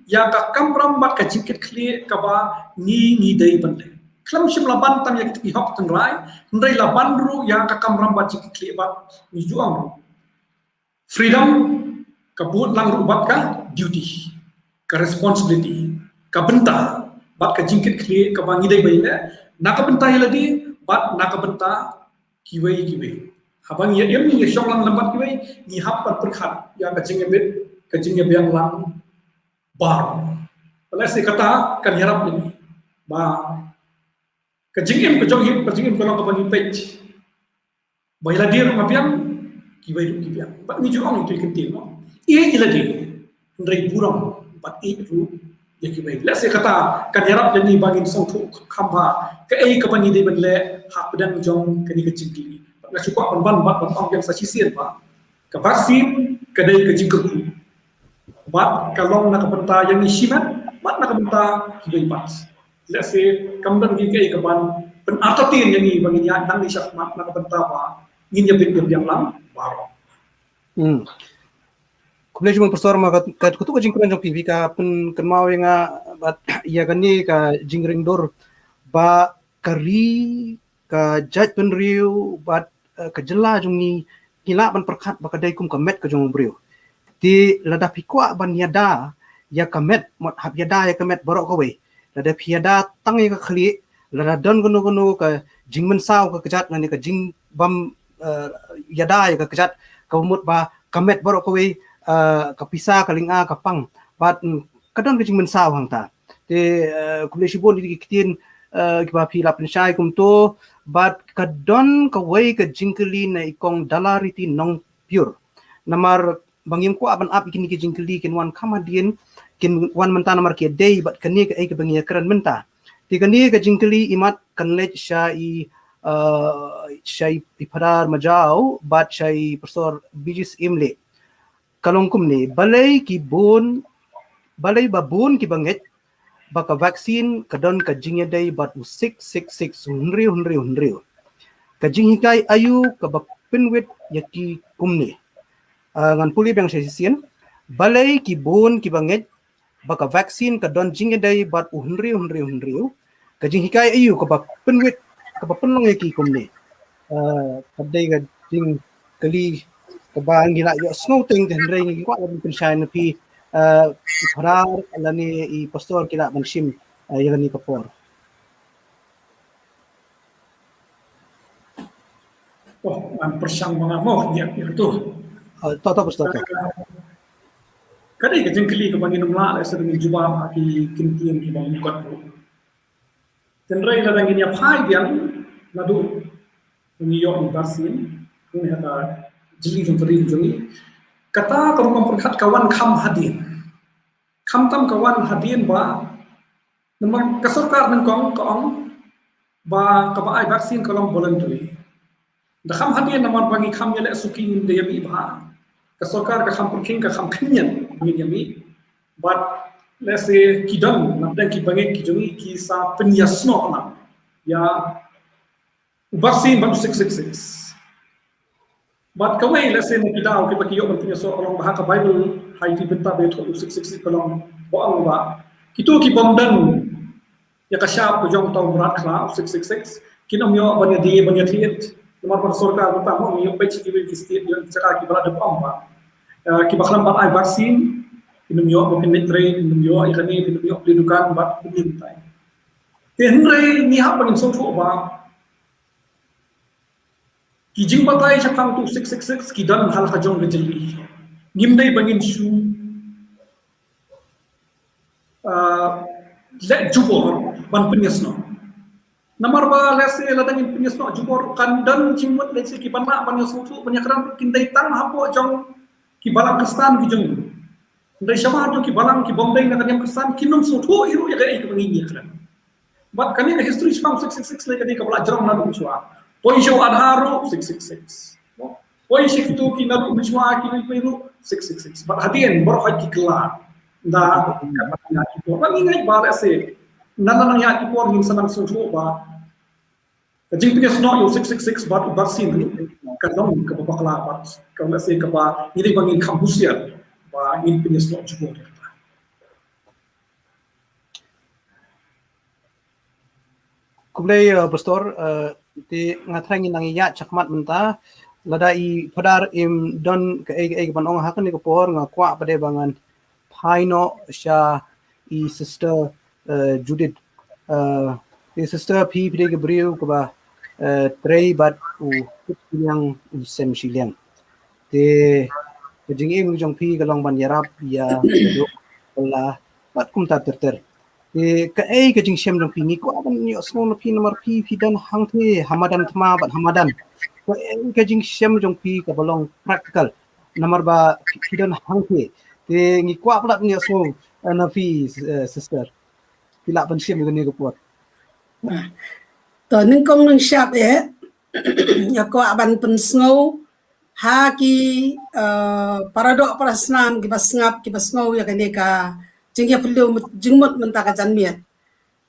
ïa ka kamram bad ka jingkitkhlieh kaba ngi ngi dei ban leh. Khlem shym la ban tang ïa ki hok tynrai, hynrei la ban ruh ïa ka kamram bad jingkitkhlieh bad ngi ju ong ruh. Freedom ka bud lang ruh bad ka duty, ka responsibility, ka bynta, bad ka jingkitkhlieh kaba ngi dei ban leh, na ka bynta ïa lade, bad na ka bynta kiwei kiwei. Haba ngi ïa im, ngi ïa shong lang lem bad kiwei, ngi hap ban pyrkhat ïa ka jingïabit, ka jingïabiang lang baroh. Balei shi kata kan ïarap ïa ngi. Ba ka jingim ka jong ngi, ka jingim ka long kaba ngi peit. Ba ïa lade ruh nga biang, kiwei ruh ki biang. Bad ngi ju ong ïa ki ktien, no? Ïeit ïa lade, hynrei burom bad ïeit ruh ïa kiwei. Lehse kata kan ïarap ïa ngi ba ngin sngewthuh kham bha kaei kaba ngi dei ban leh hapdeng jong kane ka jingkylli. Bad nga shu kwah ban ban bad ban ong biang sa shisien ba ka vaccine ka dei ka jingkyrkhu. Bad ka long na ka bynta ïa ngi shimet, bad na ka bynta kiwei pat. Lehse kam don kiei kiei kiban pynartatien ïa ngi ba ngin ïaid nangne shakhmat na ka bynta ba ngin ïabit ïabiang lang baroh. Hmm. Khublei shibun Pastor, ma ka, ka, kato ka jingkren jong phi, phi ka pynkynmaw ïa nga bad ïa kane ka jingringdur ba ka ri, ka jaitbynriew bad, eh, ka jylla jong ngi, ngi lah ban pyrkhat ba ka dei kum ka met ka jong u briew. Te lada phi kwah ban ïada ïa ka met, mut hap ïada ïa ka met baroh kawei. Lada phi ïada tang ïa ka khlieh, lada don kano kano ka jingmynsaw ka kjat lane ka jingbym, eh, ïada ïa ka kjat, kaba mut ba ka met baroh kawei, eh, ka pisa, ka lynga, ka pang. Bad, mm, ka don ka jingmynsaw hangta. Te, eh, khublei shibun ïa ki ktien, eh, kiba phi la pynshai kumto, bad ka don kawei ka jingkylli na i kong Dalariti Nongpyur. Namar ba ngim kwah ban ap ïa kine ki jingkylli kin wan kham hadien, kin wan mynta namar ki dei bad kane kaei kaba ngi ïakren mynta. Te kane ka jingkylli imat kan leit sha i, eh, sha i Phadar Majaw bad sha i Pastor Bijis Imlek. Ka long kumne, balei ki bun, balei ba bun kiba ngeit ba ka vaccine ka don ka jingïadei bad u six six six, u hynriew hynriew hynriew. Ka jinghikai aïu kaba pynwit ïa ki kumne. Ah, ngan pule biang shisien. Balei ki bun kiba ngeit ba ka vaccine ka don jingïadei bad u hynriew hynriew hynriew. Ka jinghikai aïu kaba pynwit, kaba pynlong ïa ki kumne. Ah, ka dei ka jingkylli kaba ngi la ïohsngew teng, hynrei ngi kwah ban pynshai na phi, eh, i Phadar lane i Pastor ki lah ban shim, eh, ïa kane ka por. Oh, ngan pyrshang ba nga mo, ïa, ïa tu. Ah, to, to, Pastor, to. Ka dei ka jingkylli kaba ngin ym lah leh shuh ban jubab ha ki kyntien kiba mukot ruh. Hynrei lada ngin ïa phai biang naduh ngi ïoh ïa i vaccine, ngi ha ka jingim jong ka ri jong ngi. Kata ka rukom pyrkhat ka wan kham hadien. Khamtam ka wan hadien ba, namar ka sorkar nyngkong ka ong ba kaba ai vaccine ka long voluntary. Da kham hadien namar ba ngi kham ïaleh suki ngim da ïamih bha. Ka sorkar ka kham pyrkhing, ka kham khynñiat ngin ïamih. Bad lehse ki don, na pdeng ki bangeit ki jong ngi ki sa pynïasnoh na ïa u vaccine bad u six six six. Bad kawei lehse na ki daw kiba ki ïoh ban pynïasnoh ka long ba ha ka Bible ha iti bynta ba ïathuh u six six six ka long ba ong ba kito ki bym don ïa ka shap ka jong uta u mrad khla u six six six, kin ym ïoh ban ïadie ban ïathied. Namar ba ka sorkar mynta mo ngi ïoh peit sha kiwei ki state ïa ka jaka kiba la dep ong ba, eh, kiba khlem pat ai vaccine kin ym ïoh ban pynleit train, kin ym ïoh ïa kane, kin ym ïoh plie dukan bad kumne kumtai. Te hynrei ngi hap ban sngewthuh ba ki jingbatai shaphang uta u six six six ki don ha la ka jong ka jylliew. Ngim dei ba ngin shu, ah, leh jubor ban pynïasnoh. Namar ba lehse lada ngin pynïasnoh jubor kan don jingmut lehse ki ban lah ban ïasngewthuh ban ïakren kin dei tang hapoh jong ki balang Khristan ki jong ngi. Dei shabar jong ki balang ki bym dei na ka niam Khristan kin ym sngewthuh hi ruh ïa kaei kaba ngin ïakren. Bad kane ka history shaphang six six six lei kane kaba la jrong naduh mynshwa. Poi sha u Aadhaar ruh six six six. Poi sha kito ki naduh mynshwa ki lei poi ruh six six six. Bad hadien baroh ki kylla. Nda ka ba ïa ki por ba ngi ngeit ba lehse. Nda nang ïa ki por ngin sa nang sngewthuh ba ka jingpynïasnoh ïa u six six six bad u vaccine ruh ka long kaba bakla bad ka lehse kaba ngi dei ba ngin kham husiar ba ngin pynïasnoh jubor ïa kata. Khublei, uh, Pastor, uh, te nga thrang ngin nang ïa shakhmat mynta lada i Phadar im don kaei kaei ban ong ha kane ka por nga kwah pat de ba ngan phai noh sha i sister, uh, Judith. Uh, i sister phi phi dei ka briew kaba, uh, trei bad u kut shiliang u sem shiliang. Te ka jingim jong phi ka long ban ïarap ïa ka duk la bad kumta ter ter. Te kaei ka jingshem jong phi ngi kwah ban ïohsngew na phi namar phi phi don hangtei ha madan thma bad ha madan. Kaei ka jingshem jong phi kaba long practical namar ba phi don hangtei. Te ngi kwah pat ban ïohsngew, eh, na phi, eh, sister. Phi lah ban shem ïa kane ka por. To nyngkong nyngshap eh nga kwah ban pynsngew ha ki, eh, paradoh parasnam kiba sngap kiba sngew ïa kane ka jingïapyllew jingmut mynta ka janmiet.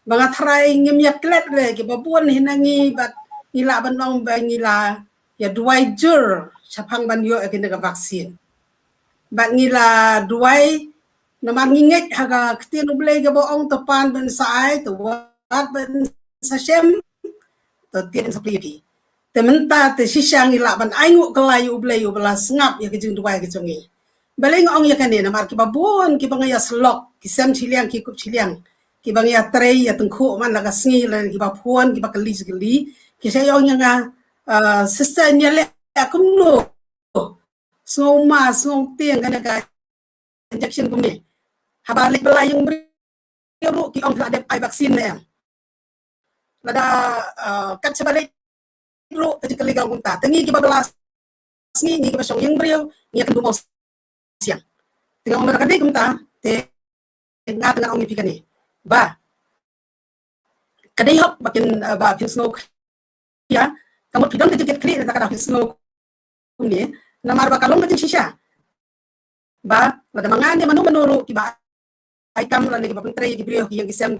Ba nga tharai ngim ïa klet re kiba bun hi na ngi bad ngi lah ban ong ba ngi la ïa duwai jur shaphang ban ïoh ïa kane ka vaccine. Bad ngi la duwai namar ngi ngeit ha ka ktien U Blei kaba ong to pan ban sa ai, to wad ban sa shem, to tied ban sa plie. Te mynta te shisha ngi lah ban ai nguh kylla ïa U Blei uba la sngap ïa ka jingduwai ka jong ngi. Balei nga ong ïa kane namar kiba bun kiba nga ïa slok ki sem shiliang ki kup shiliang kiba nga ïa trei ïa tyngkhuh man la ka sngi la kiba phone kiba kylli kylli ki sa ïa ong ïa nga, ah, sister ngi ïa leh kumno sngew ma sngew tieng kane ka injection kumne. Haba leit ba la ïeng briew ruh ki ong la dep ai vaccine ne em. Lada, uh, kat shaba leit ruh ka jingkylli ka ong kumta. Te ngi kiba la sngi ngi kiba shong ïeng briew ngi ïa kynduh mawsiang. Te nga ong lada ka dei kumta te nga te nga ong ïa phi kane ba ka dei hok ba kin, uh, ba phin sngew ïa ka mut phi don ka jingkit khlieh na ka da phin sngew kumne namar ba ka long ka jingshisha. Ba lada ma nga ne mano mano ruh kiba ai kam lane kiba pyntrei ki briew ki ïing ki sem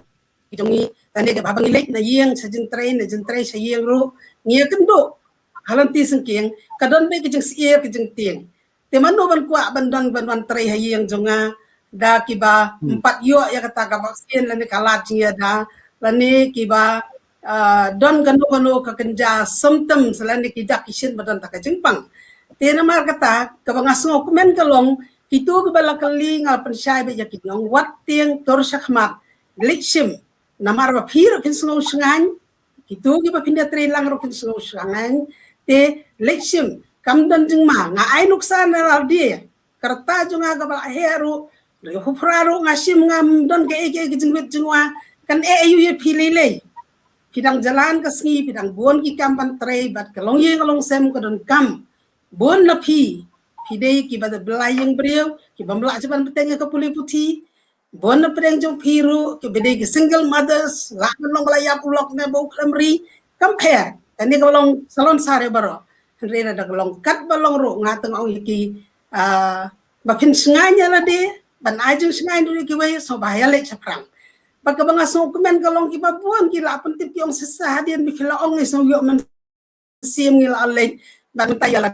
ki jong ngi lane kiba haba ngi leit na ïing sha jingtrei na jingtrei sha ïing ruh ngi ïa kynduh ha lynti syngkien ka don beit ka jingsyier ka jingtieng. Te mano ban kwah ban don ban wan trei ha ïing jong nga da kiba ym pat ïoh ïa kata ka vaccine lane ka lad jingïada lane kiba, ah, don kano kano ka kynja symptoms lane ki dak ki shin ba don ta ka jingpang. Te namar kata kaba nga sngew kmen ka long kito kiba la kylli nga la pynshai beit ïa ki, nga ong wat tieng tur shakhmat leit shim namar ba phi ruh phin sngew shngaiñ. Kito kiba phin ïa trei lang ruh phin sngew shngaiñ. Te leit shim kam don jingma nga ai nuksa na la dei ka rta jong nga kaba la heh ruh, briew hapdeng ruh nga shim ngam don kaei kaei ka jingwit jingwa. Kan eh aïu ïa phi lei lei. Phi dang jalan ka sngi phi dang bun ki kam ban trei bad ka longïing ka longsem ka donkam. Bun na phi phi dei kiba da bla ïeng briew kiba ym lah shuh ban bteng ïa ka pule puthi. Bun na pdeng jong phi ruh kiba dei ki single mothers lah ban long ba la ïap u lok ne ba u khlem ri. Kam pher kane ka long salon sar ïa baroh. Hynrei lada ka long kat ba long ruh nga tang ong ïa ki, ah, ba phin shngaiñ ïa lade ban ai jingshngaiñ ruh ïa kiwei sngewbha ïa leit shaphrang. Bad kaba nga sngew kmen ka long kiba bun ki la pyntip ki ong shisha hadien ba phi la ong ngi sngew ïoh mynsiem ngi la leit ban mynta ïa la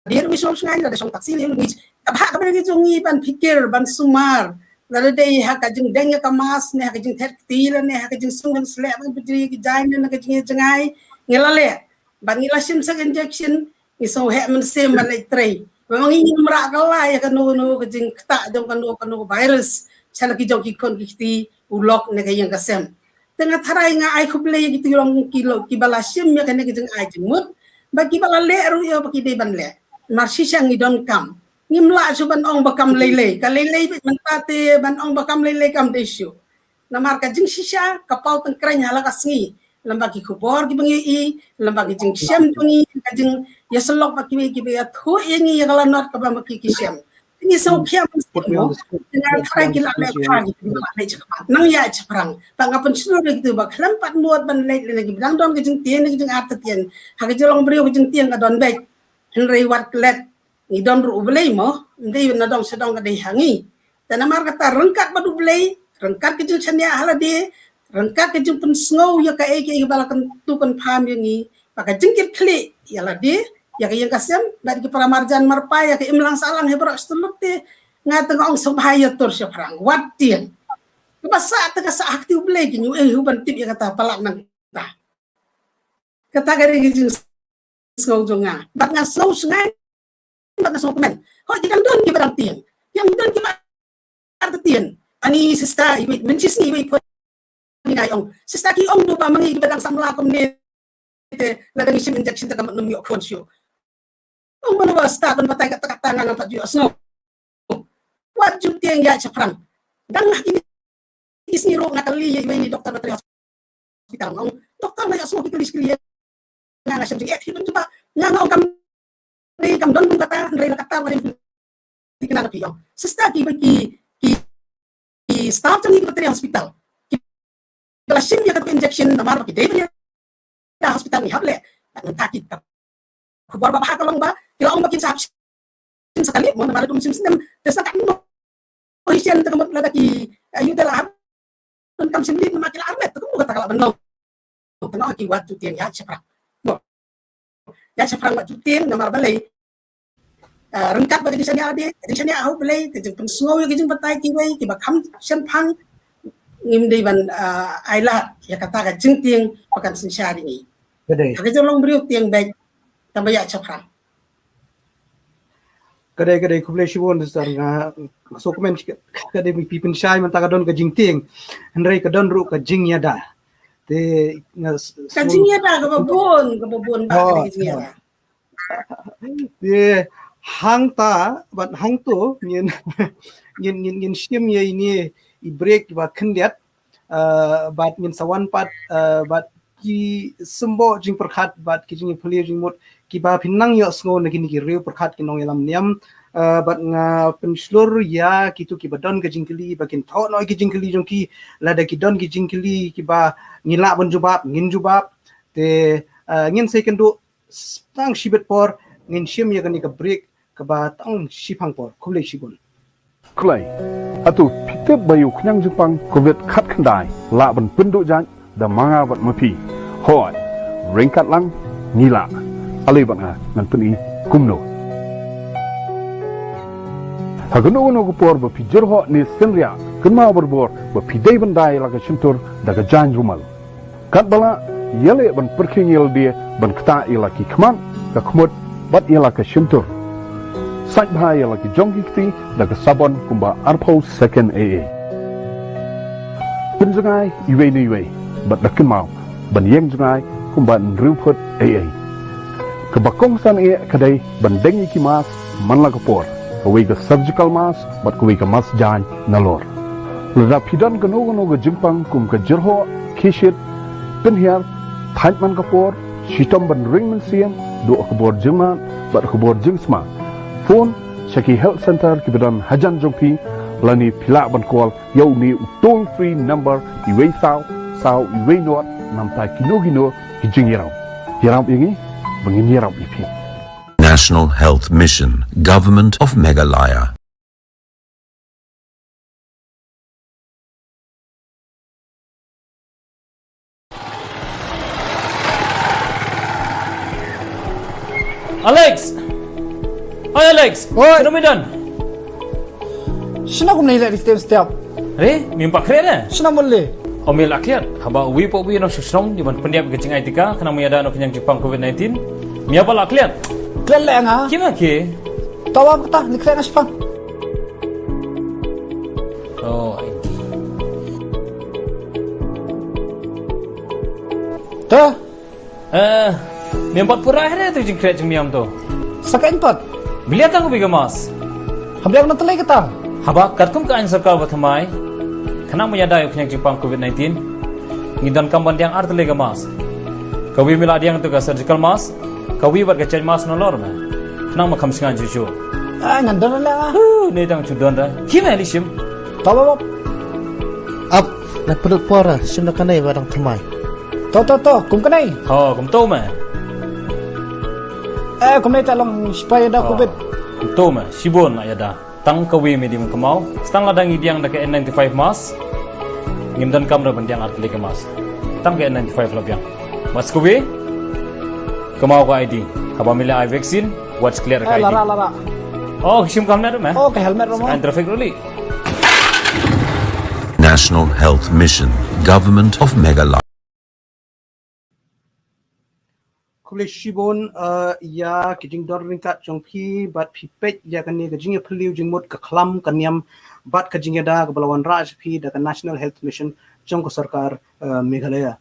dei ruh ngi sngew shngaiñ lada shong taxi lei ruh ngi ka bha kaba ngi jong ngi ban phikir ban sumar lada dei ha ka jingdeng ïa ka mask ne ha ka jingthet kti lane ha ka jingsung jingsleh ban pynjri ki jaiñ ne ha ka jingïa jngai ngi la leh ban ngi la shim sa ka injection ngi sngew heh mynsiem ban leit trei. Ba ma ngi ngim rah kylla ïa kano kano ka jingktah jong kano kano ka virus sha la ki jong ki khun ki kti u lok ne ka ïing ka sem. Te nga tharai nga ai khublei ïa kito ki long ki long kiba la shim ïa kane ka jingai jingmut ba kiba la leh ruh ïa ba ki dei ban leh. Mar shisha ngi donkam ngim lah shuh ban ong ba kam lei lei ka lei lei beit mynta te ban ong ba kam lei lei kam dei shuh. Namar ka jingshisha ka paw tyngkreiñ ha la ka sngi lem bad ki khubor kiba ngi ïohi, lem bad ki jingshem jong ngi, ka jingïasyllok bad kiwei kiba ïathuh ïa ngi ïa ka lanot kaba ma ki ki shem. Ngi sngewkhia ban shem mo, nga tharai ki la leh bha ki, ki la leh shakhmat. Nang ïa shaphrang. Bad nga pynshlur ïa kito ba khlem pat mut ban leh lane kiba dang don ka jingtieng ne ka jingartatien. Ha ka jinglong briew ka jingtieng ka don beit. Hynrei wat klet, ngi don ruh U Blei mo, ym dei na dong sha dong ka dei ha ngi. Te namar kata ryngkat bad U Blei, ryngkat ka jingshaniah ha lade, ryngkat ka jingpynsngew ïa kaei kaei ba la kyntu kynpham ïa ngi, bad ka jingkitkhlieh ïa lade, ïa ka ïing ka sem, bad ki para marjan marpa, ïa ka imlang sahlang hi baroh shi tylli te, nga te nga ong sngewbha ïa tur shaphrang, wat tieng. Kaba sah te ka sah ha kti U Blei, ki ïohi ban tip ïa kata palat nangta. Kata ka dei ka jingsngew jong nga. Bad nga sngew sngewsynei, bad nga sngew kmen. Hooid, ki dang don kiba dang tieng. Ki dang don kiba artatien. Ani sister, iwei, mynshisngi iwei phone, nga ong. Sister, ki ong, to ba ma ngi kiba dang samla kumne te, lada ngi shim injection te ka mut ngim ïoh khun shuh. Ong mano ba start ban batai katta katta, nga ngam pat ju ïohsngew. Wat ju tieng, ïaid shaphrang. Dang ha kine ki sngi ruh nga kylli ïa iwei i doktor ba trei hospital. Nga ong, "Doktor, nga ïohsngew phi kylli shi kylli ïa nga, nga shem jingeh, phi don jubab?" Nga, nga ong, "Kam dei, kam don bun kata, hynrei la kata ba dei." Ki kynmaw, ki ong, "Sister, kiba ki, ki, ki staff jong ngi kiba trei hospital, kiba la shim ïa kata ka injection namar ba ki dei ban ïada ha hospital, ngi hap leh." Bad mynta kita, khubor babha ka long ba ki la ong ba kin sa hap shim sa kali, mo, namar ba ym shim snem. Te sa katno hi shen te ka mut lada ki, eh, ïoh te la hap, don kam shim leave namar ki la armet, te kumno kata ka lah ban long. Te nga ong, ki wat ju tieng, ïaid shaphrang. Mo, ïaid shaphrang, wat ju tieng namar balei, ah, ryngkat bad ka jingshaniah lade, ka jingshaniah ha U Blei, ka jingpynsngew ïa ka jingbatai kiwei kiba kham shemphang, ngim dei ban, ah, ailad ïa kata ka jingtieng ba kan synshar ïa ngi. Ka dei. Ha ka jinglong briew tieng beit, tang ba ïaid shaphrang. Ka dei, ka dei, khublei shibun, sister, nga sngewkmen, ka dei, phi pynshai mynta ka don ka jingtieng, hynrei ka don ruh ka jingïada. Te nga s-, ka jingïada kaba bun, kaba bun ba ka dei ka jingïada. Te hangta bad hangto ngin, ngin, ngin, ngin shim ïa ine i break ba khyndiat, uh, bad ngin sa wan pat, uh, bad ki symboh jingpyrkhat bad ki jingpyllait jingmut kiba phin nang ïohsngew na kine ki riew pyrkhat ki nongïalam niam, uh, bad nga pynshlur ïa kito kiba don ka jingkylli ba kin thoh noh ki jingkylli jong ki, lada ki don ki jingkylli kiba ngin lah ban jubab, ngin jubab. Te, uh, ngin sa ïakynduh tang shibit por, ngin shim ïa kane ka break kaba tang shiphang por. Khublei shibun. Khublei. Hato phi tip ba ïa u khñiang jingpang covid khatkhyndai lah ban pynduh jait da ma nga bad ma phi? Hooid, ryngkat lang ngi lah. Ale bad nga ngan pyni kumno. Ha kano kano ka por ba phi jyrhoh ne synriah, kynmaw barabor ba phi dei ban da ïa la ka shyntur da ka jaiñ rumal. Katba lah, ïaleh ban pyrkhing ïa lade ban ktah ïa la ki khmat, ka khmut bad ïa la ka shyntur. Sait bha ïa la ki jong ki kti da ka sabon kumba arphew second ei ei. Pynjngai iwei na iwei bad da kynmaw ban ïeng jngai kumba hynriew phut ei ei. Kaba kongsan eh ka dei ban deng ïa ki mask man la ka por, kawei ka surgical mask bad kawei ka mask jaiñ nalor. Lada phi don kano kano ka jingpang kum ka jyrhoh, khie shit, pynhiar, thait man ka por, shitom ban ring mynsiem, duh ha ka bor jingmad bad ha ka bor jingsma, phone sha ki health center kiba don hajan jong phi, lane phi lah ban call ïa une u toll free number iwei saw saw iwei nod, namar kino kino ki jingïarap. Ïarap ïa ngi ba ngin ïarap ïa phi. National Health Mission, Government of Meghalaya. Alex! Oi, Alex! Oi! Shano me don? Shano kumne leh step step? Re, me ym pat khreh re? Shano mut leh? O me la klet, haba uwi pa uwi nongshong shnong ïa ban pynïap ka jingai tika khnang ban ïada noh ka khñiang jingpang covid nineteen. Me ïa pat la klet. Klet leh nga. Ki ma ki. Tawa kata, ni klet nga shipang. Oh, I see. Ta. Eh, me ym pat pura hre tu jingkhreh jingniam tu. Sa ka ym pat. Bilia tang ubi ka mask. Haba ïa ka na tylli kata. Haba katkum ka aiñ sorkar ba thymmai. Khnang ban ïada ïa u khñiang jingpang covid nineteen. Ngi donkam ban diang artylli ka mask. Kawi me la diang tu ka surgical mask. Kawi bad ka chait mask nalor me. Nang ma kham sngewsynei juju. Ah, ngan don la. Huh, ne dang chu don da. Hi me li shim. To, to, to. Ap, na pynlut por, shim na kanai ba dang thymmai. To, to, to, kum kanai. Ho, kum to me. Eh, kum nai ta long spray da covid. Kum to me, shibun na ïada. Tang kawi me dei ban kynmaw. Stang lada ngi diang da ka N ninety-five mask. Ngim donkam re ban diang artylli ka mask. Tang ka N ninety-five la biang. Mask kawi. Kynmaw ka I D. Haba me la ai vaccine. Watch clear ka I D. Lara, lara. Oh, shim ka helmet me. Oh, ka helmet mo. Traffic ruli. National Health Mission, Government of Meghalaya. Khublei shibun, eh, ïa ki jingdon ryngkat jong phi bad phi peit ïa kane ka jingïaphylliew jingmut ka khlam ka niam bad ka jingïada kaba la wanrah sha phi da ka National Health Mission jong ka sorkar, eh, Meghalaya.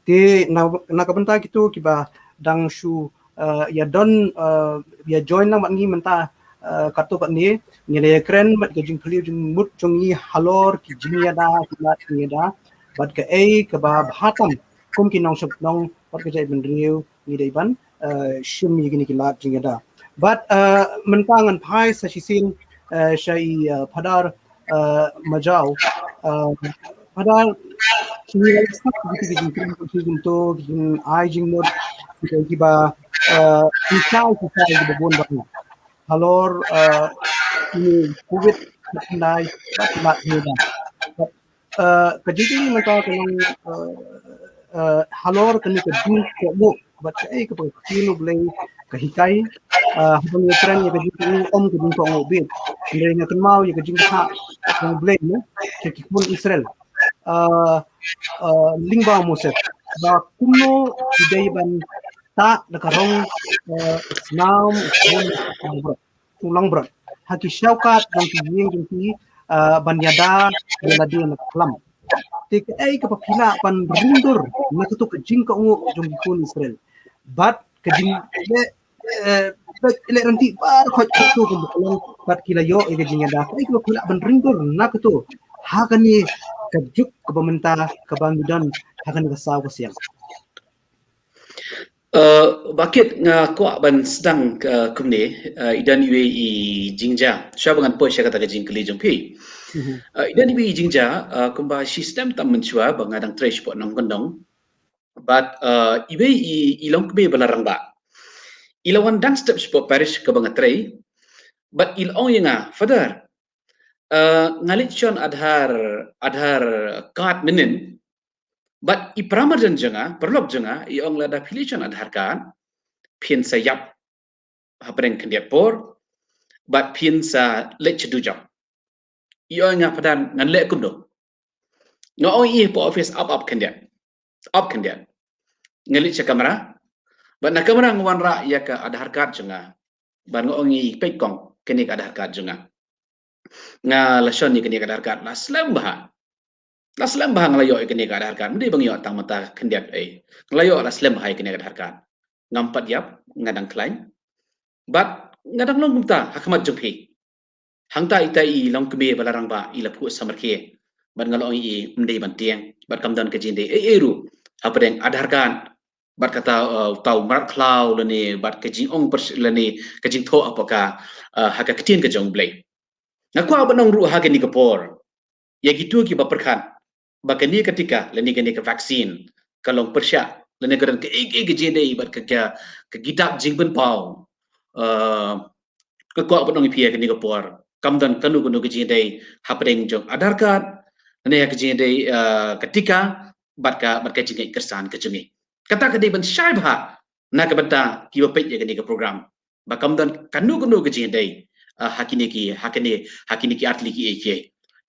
Te na, na ka bynta kito kiba dang shu, eh, ïa don, eh, ïa join lang bad ngi mynta, eh, katto katne, ngi la ïakren bad ka jingphylliew jingmut jong ngi halor ki jingïada, ki lad jingïada bad kaei kaba bha tam kum ki nongshong shnong bad ka jaitbynriew ngi dei ban, eh, shim ïa kine ki lad jingïada. Bad, eh, mynta ngan phai sa shisien, eh, sha i, eh, Phadar, eh, Majaw. Eh, Phadar, ngi la sngap ki jingkren ki jingto ki jingai jingmut ki kiba, eh, ki chai ki chai kiba bun bha halor, eh, ini covid ka thyndai bad ka lad jingïada. Eh, ka jingkylli mynta ka long, eh, eh, halor kane ka jingkohnguh bad kaei kaba ka ktien U Blei ka hikai, eh, haba ngi kren ïa ka jingkohnguh, ym ka jingkohnguh beit. Hynrei nga kynmaw ïa ka jingkha U Blei ne sha ki khun Israel. Eh, eh, lyngba u Moses ba kumno ki dei ban tah da ka rong, eh, snam u khun u langbrot, u langbrot ha ki shawkat jong ki ïing jong ki, ah, ban ïada ïa lade na ka khlam. Te kaei kaba phi lah ban ringdur na kato ka jingkohnguh jong ki khun Israel bad ka jing, eh, eh, leh rynti baroh kato kaba ka long bad ki la ïoh ïa ka jingïada, kaei kaba phi lah ban ringdur na kato ha kane ka juk kaba mynta kaba ngi don ha kane ka saw ka siang. Eh, Bah Kit, nga kwah ban sdang, eh, kumne, eh, i don iwei i jingjia. Shuwa ba ngan poi sha kata ka jingkylli jong phi. Mhm. Eh, i don iwei i jingjia, eh, kumba shi snem tam mynshuwa ba nga dang trei shapoh Nongkyndong. Bad, eh, iwei i, i longkmie ba la rangbah. I la wan dang step shapoh parish kaba nga trei. Bad i la ong ïa nga, Father, eh, nga leit shon Aadhaar, Aadhaar card mynnin. Bad i para marjan jong nga, paralok jong nga, i ong lada phi leit shon Aadhaar card, phin sa ïap hapdeng khyndiat por, bad phin sa leit sha dujok. I ong ïa nga, Phadar, ngan leh kumno? Nga ong ïa i hapoh office ap ap khyndiat. Ap khyndiat. Nga leit sha kamra. Bad na kamra nga wanrah ïa ka Aadhaar card jong nga. Bad nga ong ïa i, peit kong, kane ka Aadhaar card jong nga. Nga la shon ïa kane ka Aadhaar card, la slem bha. La slem bha nga la ïoh ïa kane ka Aadhaar card, ym dei ba nga ïoh tang mynta khyndiat ei. Nga la ïoh la slem bha ïa kane ka Aadhaar card. Ngam pat ïap, nga dang khlaiñ. Bad nga dang long kumta ha khmat jong phi. Hangta ita i longkmie ba la rangbah i la phuh samrkhie. Bad nga la ong ïa i, ym dei ban tieng. Bad kam don ka jingdei ei ei ruh hapdeng Aadhaar card. Bad kata, uh, uta u mrad khlaw lane bad ka jingong pyrsh-, lane ka jingthoh hapoh ka, uh, ha ka ktien ka jong U Blei. Nga kwah ban ong ruh ha kane ka por ïa kito kiba pyrkhat ba kane ka tika lane kane ka vaccine ka long pyrshah lane ka don kaei kaei ka jingdei bad ka, ka, ka kitab jingpynpaw. Uh, nga kwah ban ong ïa phi ha kane ka por, kam don kano kano ka jingdei hapdeng jong Aadhaar card lane ka jingdei, uh, ka tika bad ka, bad ka jingngeit kyrsan ka jong ngi. Kata ka dei ban shai bha na ka bynta kiba peit ïa kane ka program. Ba kam don kano kano ka jingdei, ah, ha kine ki, ha kine, ha kine ki artylli kiei kiei.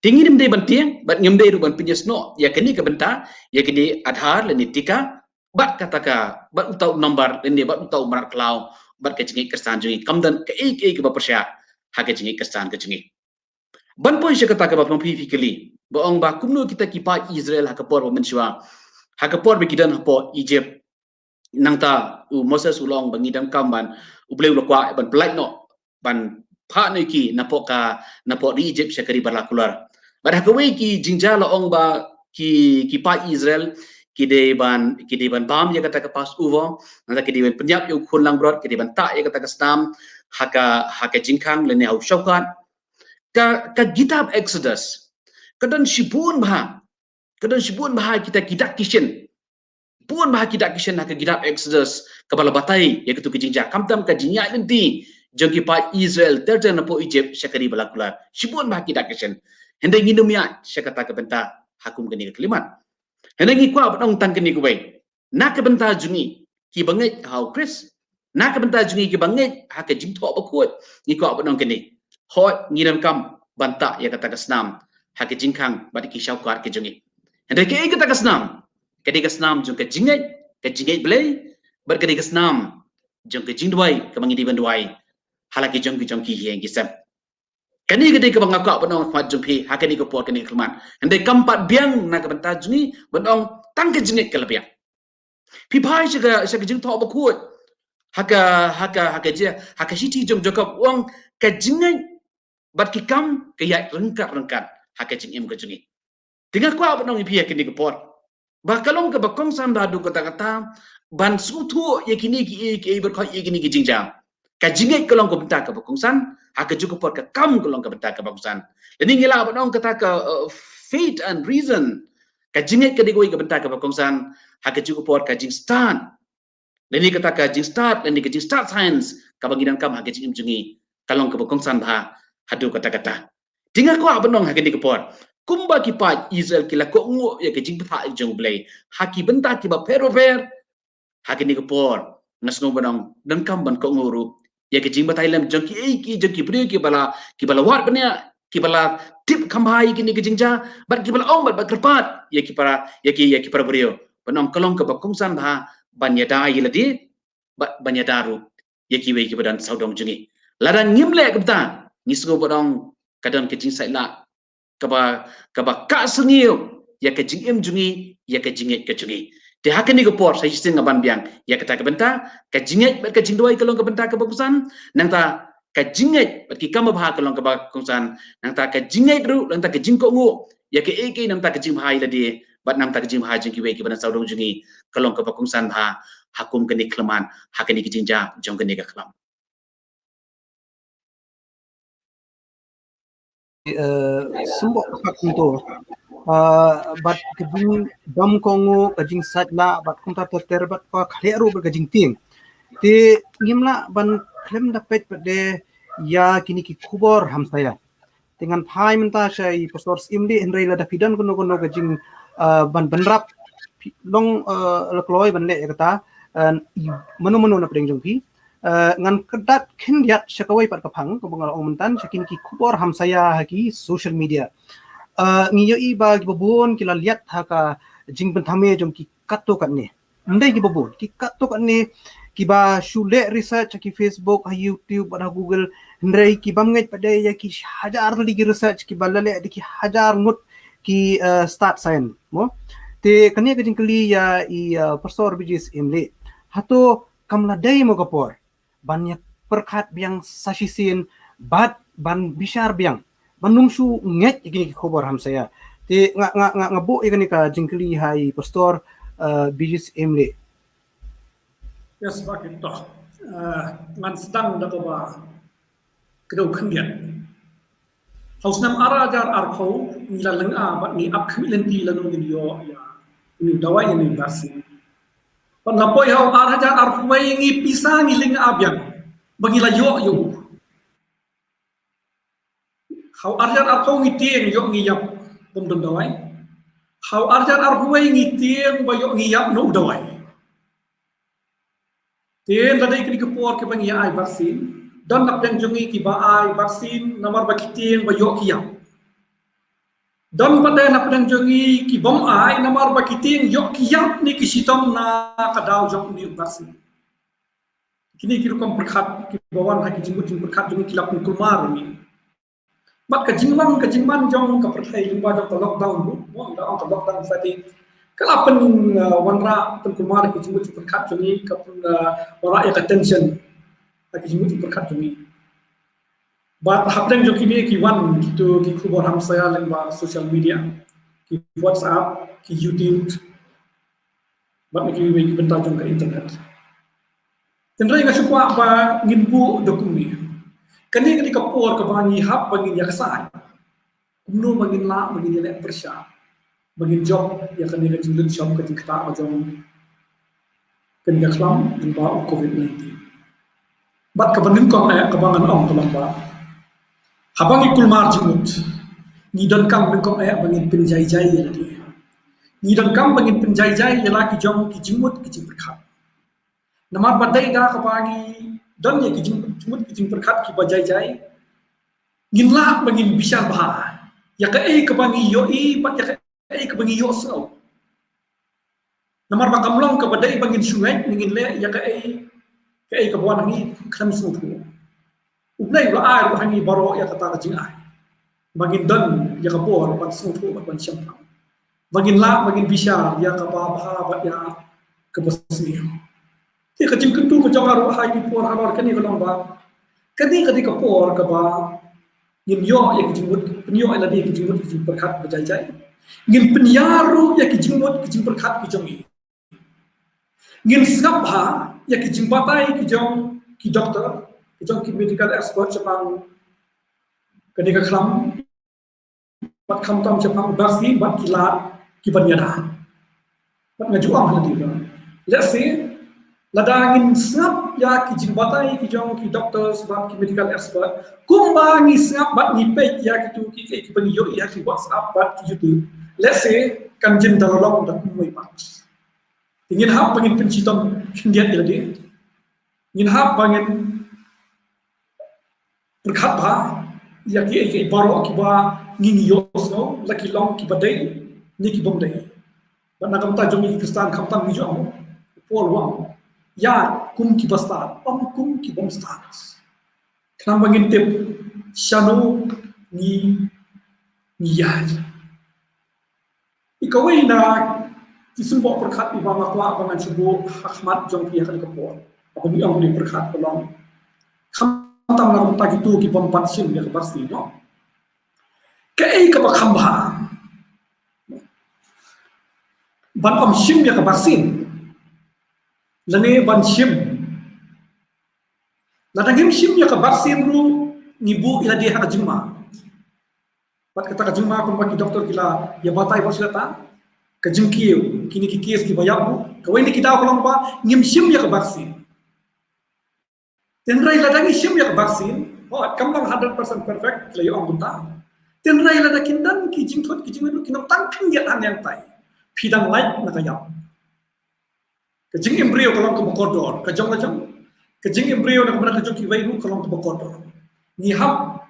Te ngim dei ban tieng, bad ngim dei ruh ban pynïasnoh ïa kane ka bynta, ïa kane Aadhaar lane tika, bad kata ka, bad uta u number lane bad uta u mrad khlaw, bad ka jingngeit kyrsan jong ngi. Kam don kaei kaei kaba pyrshah ha ka jingngeit kyrsan ka jong ngi. Ban poi sha kata kaba phi phi kylli, ba ong ba kumno kita ki paid Israel ha ka por ba mynshuwa, ha ka por ba ki don hapoh Egypt, nangta u Moses u la ong ba ngi donkam ban, U Blei u la kwah ban pyllait noh, ban phah noh ïa ki napoh ka, napoh ri Egypt sha ka ri ba la kular. Bad ha kawei ki jingjia la ong ba ki, ki paid Israel ki dei ban, ki dei ban bam ïa kata ka Passover, nangta ki dei ban pynïap ïa u khun langbrot, ki dei ban tah ïa kata ka snam ha ka, ha ka jingkhang lane ha u shawkat. Ka, ka kitab Exodus ka don shibun bha, ka don shibun bha kita ki dak ki shin. Bun bha ki dak ki shin ha ka kitab Exodus kaba la batai ïa katu ka jingjia, khamtam ka jingïaid lynti jong ki paid Israel ter ter napoh Egypt sha ka ri ba la kular. Shibun bha ki dak ki shin. Hynrei ngin ym ïaid sha kata ka bynta ha kum kane ka khyllipmat. Hynrei ngi kwah ban ong tang kane kawei. Na ka bynta jong ngi kiba ngeit ha u Khrist, na ka bynta jong ngi kiba ngeit ha ka Jingthoh Bakhuid, ngi kwah ban ong kane: hooid, ngi donkam ban tah ïa kata ka snam ha ka jingkhang bad ki shawkat ki jong ngi. Hynrei kaei kata ka snam? Ka dei ka snam jong ka jingngeit, ka jingngeit Blei, bad ka dei ka snam jong ka jingduwai kaba ngi dei ban duwai ha la ki jong ki jong ki ïing ki sem. Kane ka dei kaba nga kwah ban ong ha khmat jong phi ha kane ka por, kane ka khyllipmat. Hynrei kam pat biang na ka bynta jong ngi ban ong tang ka jingngeit ka la biang. Phi phai sha ka, sha ka Jingthoh Bakhuid, ha ka, ha ka, ha ka jia, ha ka shithi jong Jakob, u ong ka jingngeit bad ki kam ka ïaid ryngkat ryngkat ha ka jingim ka jong ngi. Te nga kwah ban ong ïa phi ha kane ka por ba ka long kaba kongsan bha haduh katta katta ban sngewthuh ïa kine kiei kiei baroh, ïa kine ki jingjia. Ka jingngeit ka long ka bynta kaba kongsan, ha kajuh ka por ka kam ka long ka bynta kaba kongsan. Lane ngi lah ban ong kata ka, uh, faith and reason. Ka jingngeit ka dei kawei ka bynta kaba kongsan, ha kajuh ka por ka jingstad, lane kata ka jingstad, lane ka jingstad science kaba ngi donkam ha ka jingim jong ngi, ka long kaba kongsan bha haduh katta katta. Te nga kwah ban ong ha kane ka por, kumba ki paid Israel ki la kohnguh ïa ka jingbatai jong U Blei ha ki bynta kiba pher bapher, ha kane ka por nga sngew ban ong donkam ban kohnguh ruh ïa ka jingbatai lem jong kiei kiei, jong ki briew kiba la, kiba la wad bniah, kiba la tip kham bha ïa kine ki jingjia, bad kiba la ong bad, bad kyrpad ïa ki para, ïa ki, ïa ki para briew. Ban ong ka long kaba kongsan bha ban ïada ïa lade bad ban ïada ruh ïa kiwei kiba don sawdong jong ngi. Lada ngim leh kumta, ngi sngew ban ong ka don ka jingsaitlah kaba, kaba kah sniew ïa ka jingim jong ngi, ïa ka jingngeit ka jong ngi. Te ha kane ka por sa shisien nga ban biang ïa kata ka bynta, ka jingngeit bad ka jingduwai ka long ka bynta kaba kongsan, nangta ka jingngeit bad ki kam babha ka long kaba kongsan, nangta ka jingngeit ruh, nangta ka jingkohnguh ïa kaei kaei, nangta ka jingbha ïa lade bad nangta ka jingbha jong kiwei kiba don sawdong jong ngi ka long kaba kongsan bha ha kum kane ka khyllipmat, ha kane ka jingjia jong kane ka khlam. Eh, symboh pat kumto. Eh, bad ka jingdom kohnguh, ka jingsaitlah, bad kumta ter ter, bad ka khlieh ruh bad ka jingtieng. Te ngim lah ban khlem da peit pat de ïa kine ki khubor hamsaïa. Te ngan phai mynta sha i Pastor Syiemlieh, hynrei lada phi don kano kano ka jing, eh, ban bynrap, phi long, eh, la kloi ban leh ïa kata, eh, i mano mano na pdeng jong phi. Eh, ngan kyndat khyndiat sha kawei pat ka phang, kaba nga la ong mynta, sha kine ki khubor hamsaïa ha ki social media. Eh, ngi ïohi ba kiba bun ki la liat ha ka jingpynthame jong ki katto katne. Ym dei kiba bun, ki katto katne, kiba shu leh research ha ki Facebook, ha YouTube, bad ha Google, hynrei ki bym ngeit pat de ïa ki hajar tylli ki research kiba la leh da ki hajar ngut ki, eh, stad science, mo. Te kane ka jingkylli ïa i, eh, Pastor B J Syiemlieh. Hato kam la dei mo ka por ban ïa pyrkhat biang sa shisien bad ban bishar biang, ban ym shu ngeit ïa kine ki khubor hamsaïa? Te nga, nga, nga, nga buh ïa kane ka jingkylli ha i Pastor, eh, B J Syiemlieh. Yes, ba kito. Eh, ngan sdang da kaba kdew khyndiat. Ha u snem ar hajar arphew ngi la lynga bad ngi ap khmih lynti lano ngin ïoh ïa une u dawai, ïa une u vaccine. Bad la poi ha u ar hajar arphew wei ngi pisa ngi lynga biang ba ngi la ïoh ïa u. Ha u ar hajar arphew ngi tieng ïoh ngi ïap bym don dawai. Ha u ar hajar arphew wei ngi tieng ba ïoh ngi ïap noh u dawai. Te lada ïa kine ki por kiba ngi ai vaccine, don na pdeng jong ngi kiba ai vaccine namar ba ki tieng ba ïoh ki ïap. Don pat de na pdeng jong ngi ki bym ai namar ba ki tieng ïoh ki ïap ne ki shitom na ka daw jong une u vaccine. Kine ki rukom pyrkhat kiba wan ha ki jingmut jingpyrkhat jong ngi ki la pynkulmar ïa ngi. Bad ka jingwan, ka jingman jong ka pyrthei lyngba jong ka lockdown ruh, mo, ngi la ong ka lockdown fatigue, ka la pyn, uh, wanrah, pynkulmar ïa ki jingmut jingpyrkhat jong ngi, ka pyn, uh, wanrah ïa ka tension ha ki jingmut jingpyrkhat jong ngi. Bad hapdeng jong kine ki wan kito ki khubor hamsaïa lyngba social media, ki WhatsApp, ki YouTube, bad na kiwei ki bynta jong ka internet. Hynrei nga sngewkwah ba ngin buh da kumne. Kane ka dei ka por kaba ngi hap ba ngin ïa ksai. Kumno ba ngin lah ba ngin ïaleh pyrshah ba ngin jop ïa kane ka jinglut shop, ka jingktah ba jong kane ka khlam lyngba u covid nineteen. Bad kaba nyngkong eh kaba ngan ong ka long ba haba ngi kulmar jingmut, ngi donkam nyngkong eh ba ngin pynjai jai ïa lade. Ngi donkam ba ngin pynjai jai ïa la ki jong ki jingmut ki jingpyrkhat. Namar ba dei da kaba ngi don ïa ki jingmut ki jingpyrkhat kiba jai jai, ngin lah ba ngin bishar bha ïa kaei kaba ngi ïohi bad ïa kaei kaba ngi ïohsngew. Namar ba kam long kaba dei ba ngin shu ngeit ne ngin leh ïa kaei kaei kaba wan ha ngi khlem sngewthuh. U Blei u la ai ruh ha ngi baroh ïa kata ka jingai ba ngin don ïa ka bor ban sngewthuh bad ban shemphang, ba ngin lah ba ngin bishar ïa kaba bha bad ïa kaba sniew. Te ka jingkyntu ka jong nga ruh ha kine ki por halor kane ka long ba kane ka dei ka por kaba ngin ïoh ïa ki jingmut, pynïoh ïa lade ki jingmut ki jingpyrkhat ba jai jai. Ngin pynïar ruh ïa ki jingmut ki jingpyrkhat ki jong ngi. Ngin sngap bha ïa ki jingbatai ki jong ki doktor, ki jong ki medical expert shaphang kane ka khlam, bad khamtam shaphang vaccine bad ki lad kiban ïada. Bad nga ju ong ha lade ba lehse lada ngin sngap ïa ki jingbatai ki jong ki doctors bad ki medical expert kumba ngi sngap bad ngi peit ïa kitu ki, ki, kiba ngi ïohi ha ki WhatsApp bad ki YouTube, lehse kan jin da la long da kumwei pat. Te ngin hap ba ngin pynshitom khyndiat ïa lade. Ngin hap ba ngin pyrkhat bha ïa kiei kiei baroh kiba ngi ngi ïohsngew, la ki long kiba dei ne ki bym dei. Bad na ka bynta jong ngi ki Khristan khamtam ngi ju ong, u Paul u ong, ïaid kum kiba stad, ym kum ki bym stad. Khnang ba ngin tip shano ngi ngi ïaid. Ïa kawei na ki symboh pyrkhat iba nga kwah ba ngan shu buh ha khmat jong phi ha kane ka por. Haba ngi ong ïa pyrkhat ka long khamtam na ka bynta kito ki bym pat shim ïa ka vaccine, no? Kaei kaba kham bha, ban ym shim ïa ka vaccine lane ban shim? Lada ngim shim ïa ka vaccine ruh ngi buh ïa lade ha ka jingma. Bad kata ka jingma kumba ki doktor ki la ïa batai bad shu leh ta ka jingkiew, kine ki case kiba ïap ruh, kawei na ki daw ka long ba ngim shim ïa ka vaccine. Hynrei lada ngi shim ïa ka vaccine, hooid kam long hundred percent perfect, ki la ïa ong kumta. Hynrei lada kin don ki jingthut ki jingmut ruh, kin ym tang khyndiat hangne hangtai, phi dang lait na ka ïap. Ka jingim briew ka long kaba kordor, ka jong la jong. Ka jingim briew na ka bynta ka jong kiwei ruh ka long kaba kordor. Ngi hap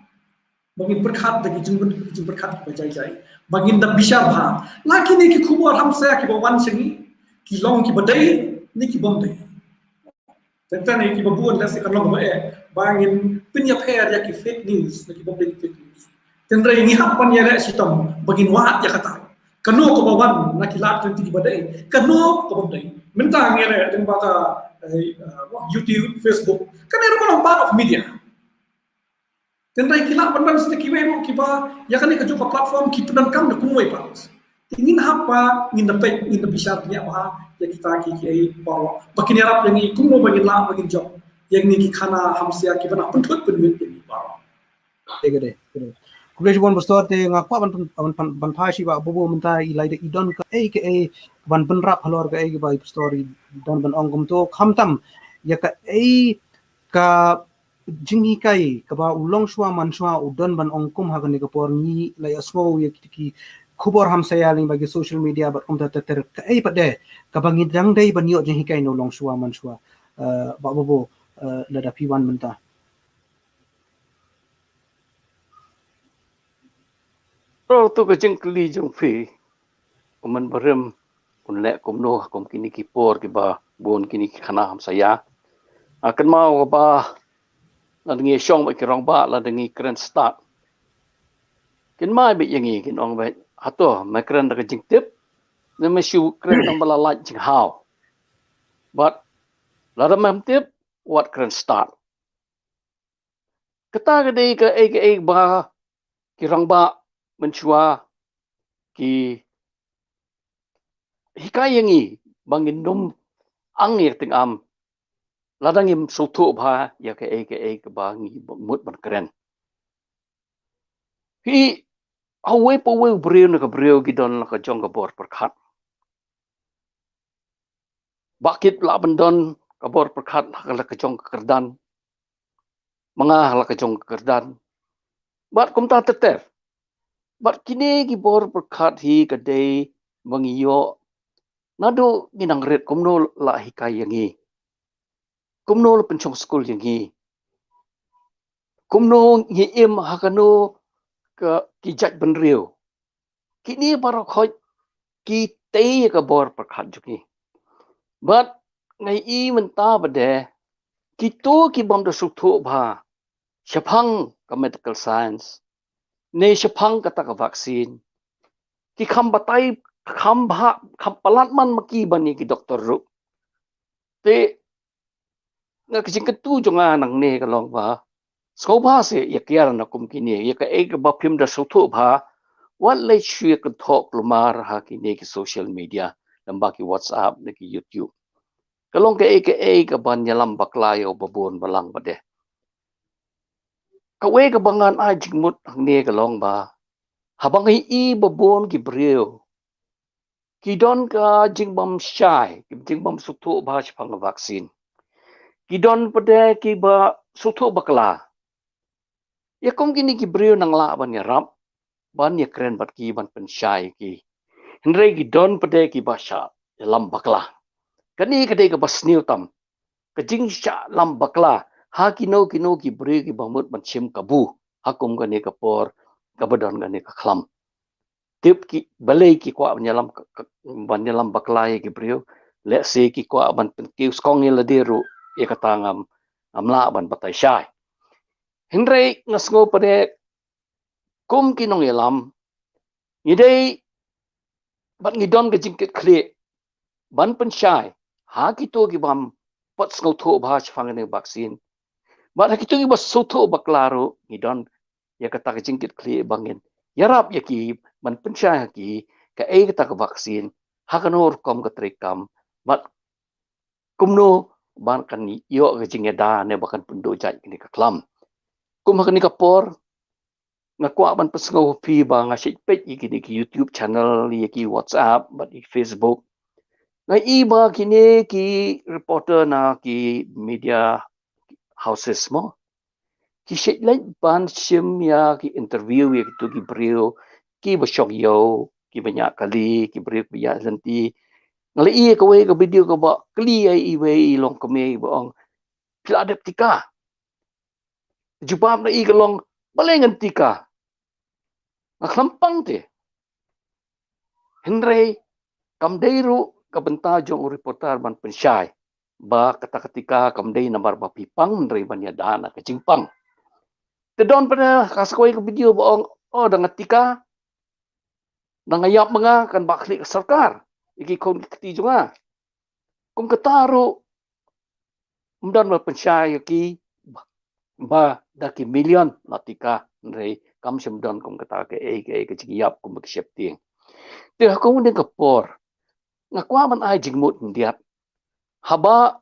ba ngin pyrkhat da ki jingmut ki jingpyrkhat kiba jai jai, ba ngin da bishar bha la kine ki khubor hamsaïa kiba wan sha ngi, ki long kiba dei ne ki bym dei. Tang tang ïa kiba bun lehse kan long ba eh ba ngin pynïapher ïa ki fake news na ki bym dei ki fake news. Hynrei ngi hap ban ïaleh shitom ba ngin wad ïa kata. Kano kaba wan na ki lad lynti kiba dei, kano kaba ym dei. Mynta ngi ïaleh lyngba ka, eh, uh, YouTube, Facebook, kane ruh ka long part of media. Hynrei ki lah ban ban sdang kiwei ruh kiba ïa kane ka jong ka platform ki pyndonkam da kumwei pat. Te ngin hap ba ngin da peit, ngin da bishar bniah bha ïa kita ki, kiei baroh ba kin ïarap ïa ngi kumno ba ngin lah ba ngin jop ïa kine ki khana hamsaïa kiba na pynthut pynmih ïa ngi baroh. Te ka dei, ka dei. Khublei shibun pastor, te nga kwah ban, ban, ban, ban phai sha i Bah Bubu mynta, i la ïa i don kaei kaei ban bynrap halor kaei kaba i pastor i don ban ong kumto, khamtam ïa kaei ka jinghikai kaba u longshuwa manshuwa u don ban ong kum ha kane ka por. Ngi la ïohsngew ïa ki, ki khubor hamsaïa lyngba ki social media bad kumta ter ter, kaei pat de kaba ngi dang dei ban ïoh jinghikai na u longshuwa manshuwa, eh, Bah Bubu, eh, lada phi wan mynta? To, to ka jingkylli jong phi, u Myntbynriew un leh kumno ha kum kine ki por kiba bun kine ki khana hamsaïa. Ah, kynmaw kaba lada ngi shong bad ki rangbah, lada ngi kren stad, kin mai beit ïa ngi, kin ong beit, hato me kren da ka jingtip ne me shu kren tang ba la lait jinghaw? Bad lada mem tip, wat kren stad. Kata ka dei kaei kaei ba ki rangbah mynshuwa ki hikai ïa ngi, ba ngin ym ang ïa ka tyngam lada ngim sngewthuh bha ïa kaei kaei kaba ngi mut ban kren. Hi, ha uwei pa uwei u briew na ka briew ki don la ka jong ka bor pyrkhat. Ba kit lah ban don ka bor pyrkhat ha la ka jong ka kyrdan, ma nga ha la ka jong ka kyrdan, bad kumta ter ter. Bad kine ki bor pyrkhat hi ka dei ba ngi ïoh naduh ngi nang rit, kumno la hikai ïa ngi, kumno la pynshong skul ïa ngi, kumno ngi im ha kano ka, ki jait bynriew. Kine baroh khoit ki tei ïa ka bor pyrkhat jong ngi. Bad nga i mynta pat de, kito ki bym da sngewthuh bha shaphang ka medical science ne shaphang kata ka vaccine, ki kham batai, kham bha, kham palat man ma ki ban ïa ki doktor ruh. Te nga, ka jingkyntu jong nga nangne ka long ba, sngewbha seh ïa kiar na kum kine, ïa kaei kaba phim da sngewthuh bha, wat leit shu ïa kynthoh kulmar ha kine ki social media, lem bad ki WhatsApp ne ki YouTube. Ka long kaei kaei kaban ïalam bakla ïa uba bun balang pat de. Kawei kaba ngan ai jingmut hangne ka long ba, haba ngi i ba bun ki briew ki don ka jingbym shai, ki jingbym sngewthuh bha shaphang ka vaccine, ki don pat de kiba sngewthuh bakla. Ïa kum kine ki briew nang lah ban ïarap, ban ïakren bad ki, ban pynshai ïa ki. Hynrei ki don pat de kiba shah ïalam bakla. Kane ka dei kaba sniew tam, ka jingshah lam bakla ha kino kino ki briew kiba mut ban shim kabu ha kum kane ka por kaba don kane ka khlam. Tip ki, balei ki kwah ban ïalam ka, ka, ban ïalam bakla ïa ki briew? Lehse ki kwah ban pynkiew skong ïa lade ruh, ïa kata ngam, ngam lah ban batai shai. Hynrei nga sngew pat de kum ki nongïalam, ngi dei bad ngi don ka jingkitkhlieh ban pynshai ha kito ki bym pat sngewthuh bha shaphang kane ka vaccine. Bad ha kito kiba sngewthuh bakla ruh ngi don ïa kata ka jingkitkhlieh ba ngin ïarap ïa ki, ban pynshai ha ki kaei kata ka vaccine, ha kano rukom ka treikam, bad kumno ban kan ïoh ka jingïada ne ba kan pynduh jait kane ka khlam. Kum ha kane ka por, nga kwah ban pynsngew ha phi ba nga shait peit ïa kine ki YouTube channel, ïa ki WhatsApp bad ïa ki Facebook. Nga i ba kine ki reporter na ki media houses mo, ki shait leit ban shim ïa ki interview ïa kito ki briew kiba shong ïew, kiba ñiah kali, ki briew kiba ïaid lynti. Nga la i kawei ka video kaba kylli ïa iwei i longkmie ba ong, phi la dep tika? Jubab na i ka long, balei ngan tika? Nga khlem pang te. Hynrei kam dei ruh ka bynta jong u reporter ban pynshai ba kata ka tika kam dei namar ba phi pang, hynrei ban ïada na ka jingpang. Te don pat de ha kawei ka video ba ong, oh, da nga tika, da nga ïap ma nga, kan bah khlieh ka sorkar ïa ki khun ki kti jong nga. Kum kata ruh ym don ba pynshai ïa ki ba da ki million la tika, hynrei kam shym don kum kata kaei kaei ka jingïap kumba ki sheptieng. Te ha kum kane ka por, nga kwah ban ai jingmut khyndiat, haba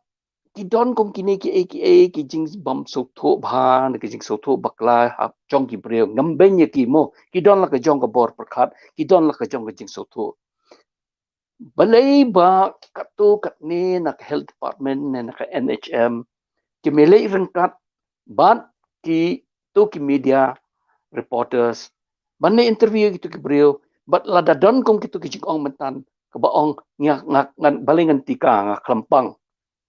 ki don kum kine kiei kiei ki jingbym sngewthuh bha ne ki jingsngewthuh bakla ha jong ki briew, ngam beiñ ïa ki mo, ki don la ka jong ka bor pyrkhat, ki don la ka jong ka jingsngewthuh. Balei ba katto katne na ka health department ne na ka N H M kim leit ryngkat bad kito ki media reporters ban leit interview kito ki briew, bad lada don kum kito ki jingong mynta kaba ong, nga, nga, ngan, balei ngan tika, nga khlem pang.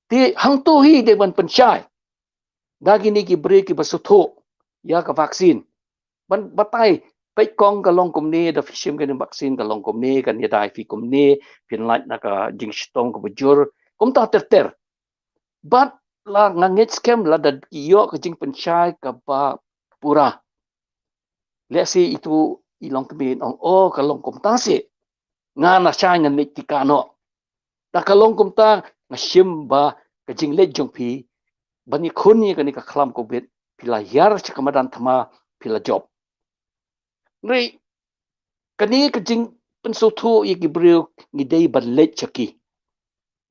Te hangto hi dei ban pynshai da kine ki briew kiba sngewthuh ïa ka vaccine, ban batai, peit kong, ka long kumne, da phi shim kane ka vaccine ka long kumne, kan ïada ïa phi kumne, phin lait na ka jingshitom kaba jur, kumta ter ter. Bad la, nga ngeit skhem lada ki ïoh ka jingpynshai kaba pura, lehse ito i longkmie in ong, oh, ka long kumta seh, nga na shai, ngan leit tika noh. Da ka long kumta, nga shim ba ka jingleit jong phi ban ïakhun ïa kane ka khlam Covid, phi la hiar sha ka madan thma, phi la jop. Hynrei kane ka jingpynsngewthuh ïa ki briew ngi dei ban leit sha ki.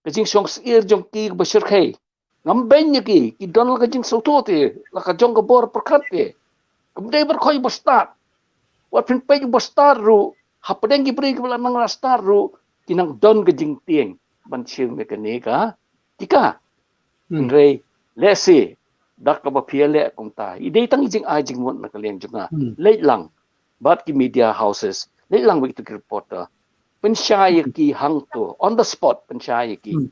ka jingsngewsyier jong ki kaba shyrkhei. Ngam beiñ ïa ki, ki don la ka jingsngewthuh te, la ka jong ka bor pyrkhat te. Kam dei baroh kawei ba stad. Wat phin peit ba stad ruh, hapdeng ki briew kiba la nang la stad ruh, ki nang don ka jingtieng ban shim ïa kane ka tika. Hmm. Hynrei lehse da kaba phi ïaleh kumta, i dei tang i jingai jingmut na ka liang jong nga. Hmm. Leit lang bad ki media houses, leit lang bad kitu ki reporter, pynshai ïa ki hangto, on the spot, pynshai ïa ki. Hmm.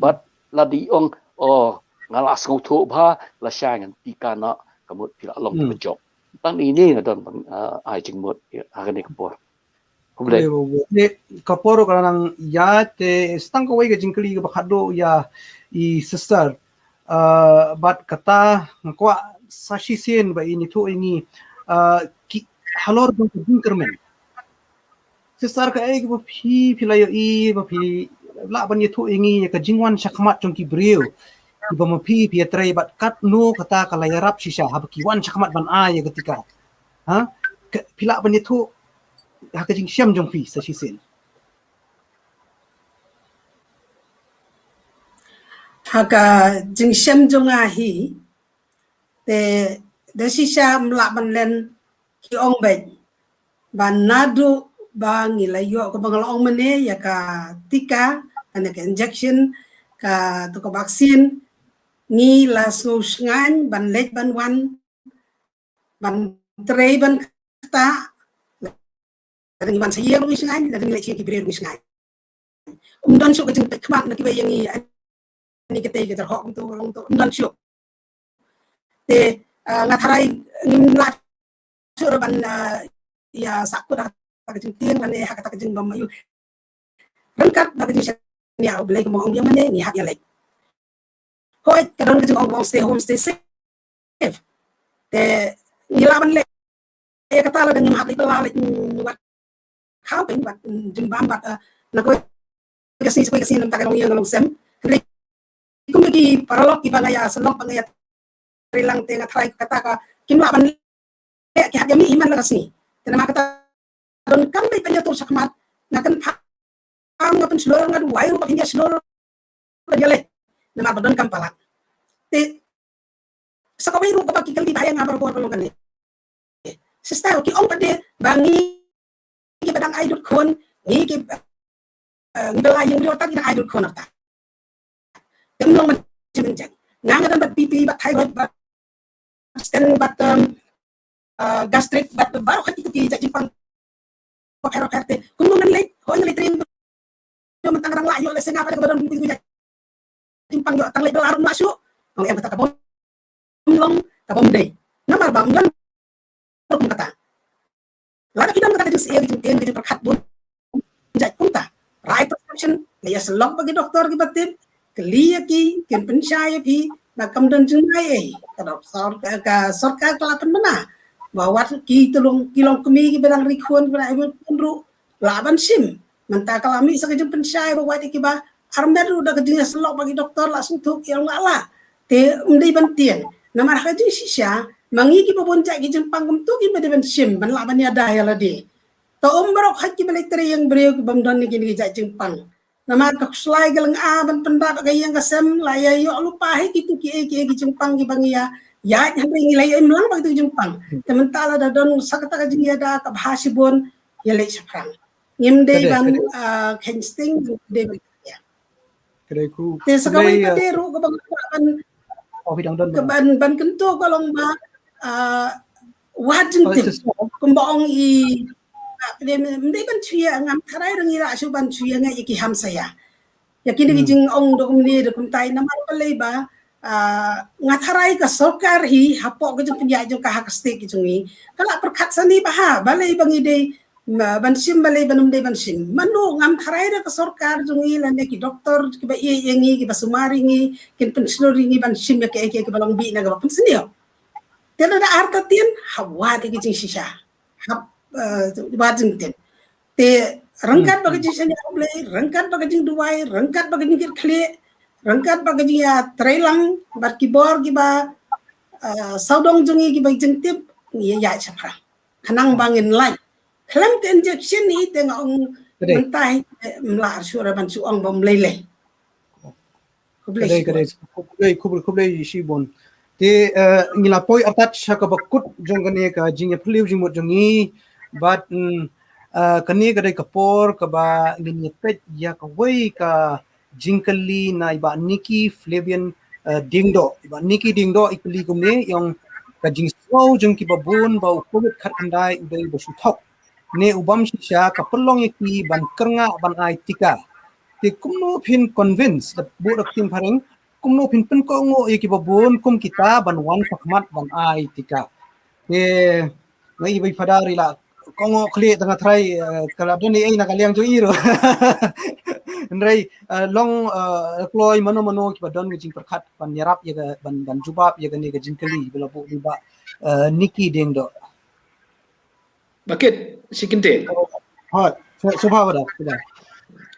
Bad lada i ong, oh, nga la sngewthuh bha, lashai ngan tika noh, ka mut phi la long, hmm, kaba jop. Tang ine nga don ban, ah, ai jingmut ha kane ka por. Khublei. Khublei, khublei. Te ka por ka la nang ïaid, te sa tang kawei ka jingkylli kaba khatduh ïa i sister. Ah, bad kata nga kwah sa shisien ba in ïathuh ïa ngi, ah, ki halor jong ka jingkyrmen. Sister, kaei kaba phi, phi la ïohi ba phi lah ban ïathuh ïa ngi ïa ka jingwan shakhmat jong ki briew kiba ma phi phi ïatrei, bad katno kata ka la ïarap shisha haba ki wan shakhmat ban ai ïa ka tika? Ha? Ka, phi lah ban ïathuh ha ka jingshem jong phi sa shisien? Ha ka jingshem jong nga hi, te da shisha ym lah ban len, ki ong beit ba naduh ba ngi la ïoh, kaba nga la ong mynne, ïa ka tika, kane ka injection, kato ka vaccine, ngi la sngewshngaiñ ban leit ban wan, ban trei ban ktah, lada ngi wan sha ïing ruh ngi shngaiñ, lada ngi leit sha ki briew ruh ngi shngaiñ. Ym don shuh ka jingpeit khmat na kiba ïa ngi, ani katei ka jyrhoh kumto, kumto, ym don shuh. Te, ah, nga tharai ngim lah shuh ruh ban, ah, ïa sahkut ha kata ka jingtieng lane ha kata ka jingbym aiu. Ryngkat bad ka jingshaniah U Blei, kumba ong biang mynne, ngi hap ïaleit. Hooid, ka don ka jingong ba ong stay home, stay safe. Te ngi lah ban leh ïa kata lada ngim hap leit bylla, leit wad khaw pyn, wad jingbam, wad, eh, na kawei ka sngi sha kawei ka sngi, na ka bynta ka longïing ka longsem. Hynrei kum ki paralok kiba nga ïasyllok ba nga ïatrei lang, te nga tharai kata ka kim lah ban leh, ki hap ïa mih hi man la ka sngi. Te namar kata donkam beit ban ïathuh shakhmat, nga kynpham, nga pynshlur, nga duwai ruh ba kin ïa shlur ban ïaleit, namar ba donkam palat. Te sa kawei ruh kaba ki kylli bha ïa nga barabor ka long kane, sister, ki ong pat de ba ngi kiba dang ai dud khun, ngi ki, eh, ngi ba la ïeng briew, ta ngi dang ai dud khun, ta. Te ym long mynjur mynjur. Nga nga don bad B P, bad thyroid, bad stent, bad, um, uh, gastric, bad baroh kawei ki jait jingpang bapher bapher. Te kumno ngan leit, hooid ngan leit trei, mynta nga dang lah ïoh lehse nga pat kaba don ki jait jingpang, ïoh tang leit bylla ruh ym lah shuh. Ong em, kata ka bym long, ka bym dei. Namar ba ym don ruh kum kata. Lada ki don kata ka jingsngewsih, ka jingtieng, ka jingpyrkhat bun jait kumta. Rai prescription, la ïasyllok bad ki doktor kiba tip, kylli ïa ki, kin pynshai ïa phi, ba kam don jingmai ei. Ka doktor, ka, ka sorkar ka la pynbna ba wat ki, ki long, ki longkmie kiba dang ri khun, kiba dang ai khun ruh lah ban shim. Mynta ka la mih sa ka jingpynshai ba wat ïa kiba armet ruh da ka jingïasyllok bad ki doktor la sngewthuh ki ong lah lah. Te ym dei ban tieng. Namar ha ka jingshisha ma ngi kiba bun jait ki jingpang kumto kim dei ban shim ban lah ban ïada ïa lade. Te ym baroh kawei kiba leit trei ïing briew ki bym don kine ki jait jingpang. Namar ka khuslai ka lynga ban pyndap ka ïing ka sem, la ïa ïoh lypa hi kito kiei kiei ki jingpang kiba ngi ïa ïaid, hynrei ngi la ïa imlang bad kito ki jingpang. Te mynta lada don sa kata ka jingïada kaba ha shibun, ïa leit shaphrang. Ngim dei ban, ah, kheiñ sting, ngim dei ban, ïa. Te sa kawei pat de ruh kaba nga kwah ban, oh, hi dang don ka ban, ban kyntu ka long ba, ah, wad jingtip. Kumba ong i, ah, ym dei ban shu ïa, ngam tharai ruh ngi lah shuh ban shu ïa ngeit ïa ki hamsaïa. Ïa kine ki jingong da kumne da kumtai, namar balei ba, ah, nga tharai ka sorkar hi hapoh ka jingpynïaid jong ka ha ka state ka jong ngi, ka la pyrkhat sani bha, balei ba ngi dei, ma, ban shim, balei ba ym dei ban shim. Mano, ngam tharai da ka sorkar jong ngi lane ki doktor kiba ïeit ïa ngi, kiba sumar ïa ngi, kin pynshlur ïa ngi ban shim ïa kiei kiei kiba long bih na kaba pynsniew. Te lada artatien, hap wad ïa ki jingshisha. Hap, eh, wad jingtip. Te ryngkat bad ka jingshaniah U Blei, ryngkat bad ka jingduwai, ryngkat bad ka jingkitkhlieh, ryngkat bad ka jingïatreilang bad ki bor kiba, eh, sawdong jong ngi kiba jingtip, ngi ïaid shaphrang. Khnang ba ngin lait. Khlem ka injection hi te nga ong mynta hi te ym lah shuh ruh ban shu ong ba ym lei lei. Khublei, khublei, khublei, khublei shibun. Te, eh, ngi la poi artat sha kaba kut jong kane ka jingïaphylliew jingmut jong ngi. Bad, mm, eh, kane ka dei ka por kaba ngin ïa peit ïa kawei ka jingkylli na i Bah Nicky Flavian, eh, Diengdoh. I Bah Nicky Diengdoh i kylli kumne, i ong ka jingsngew jong kiba bun ba u Covid khatkhyndai u dei ba shu thok. Ne u bam shisha ka pynlong ïa ki ban kyrngah ban ai tika. Te kumno phin convince da buh da ka ktien phareng, kumno phin pynkohnguh ïa kiba bun kum kita ban wan shakhmat ban ai tika. Te nga i ba i Phadar i la kohnguh khlieh tang nga tharai, eh, ka la don ei ei na ka liang jong i ruh. Hynrei, eh, long, eh, kloi mano mano kiba don ka jingpyrkhat ban ïarap ïa ka, ban, ban jubab ïa kane ka jingkylli ba la buh da i Bah, eh, Nicky Diengdoh. Ba kit, shi kyntien. Hooid, shu, shu bha ba da, ba da.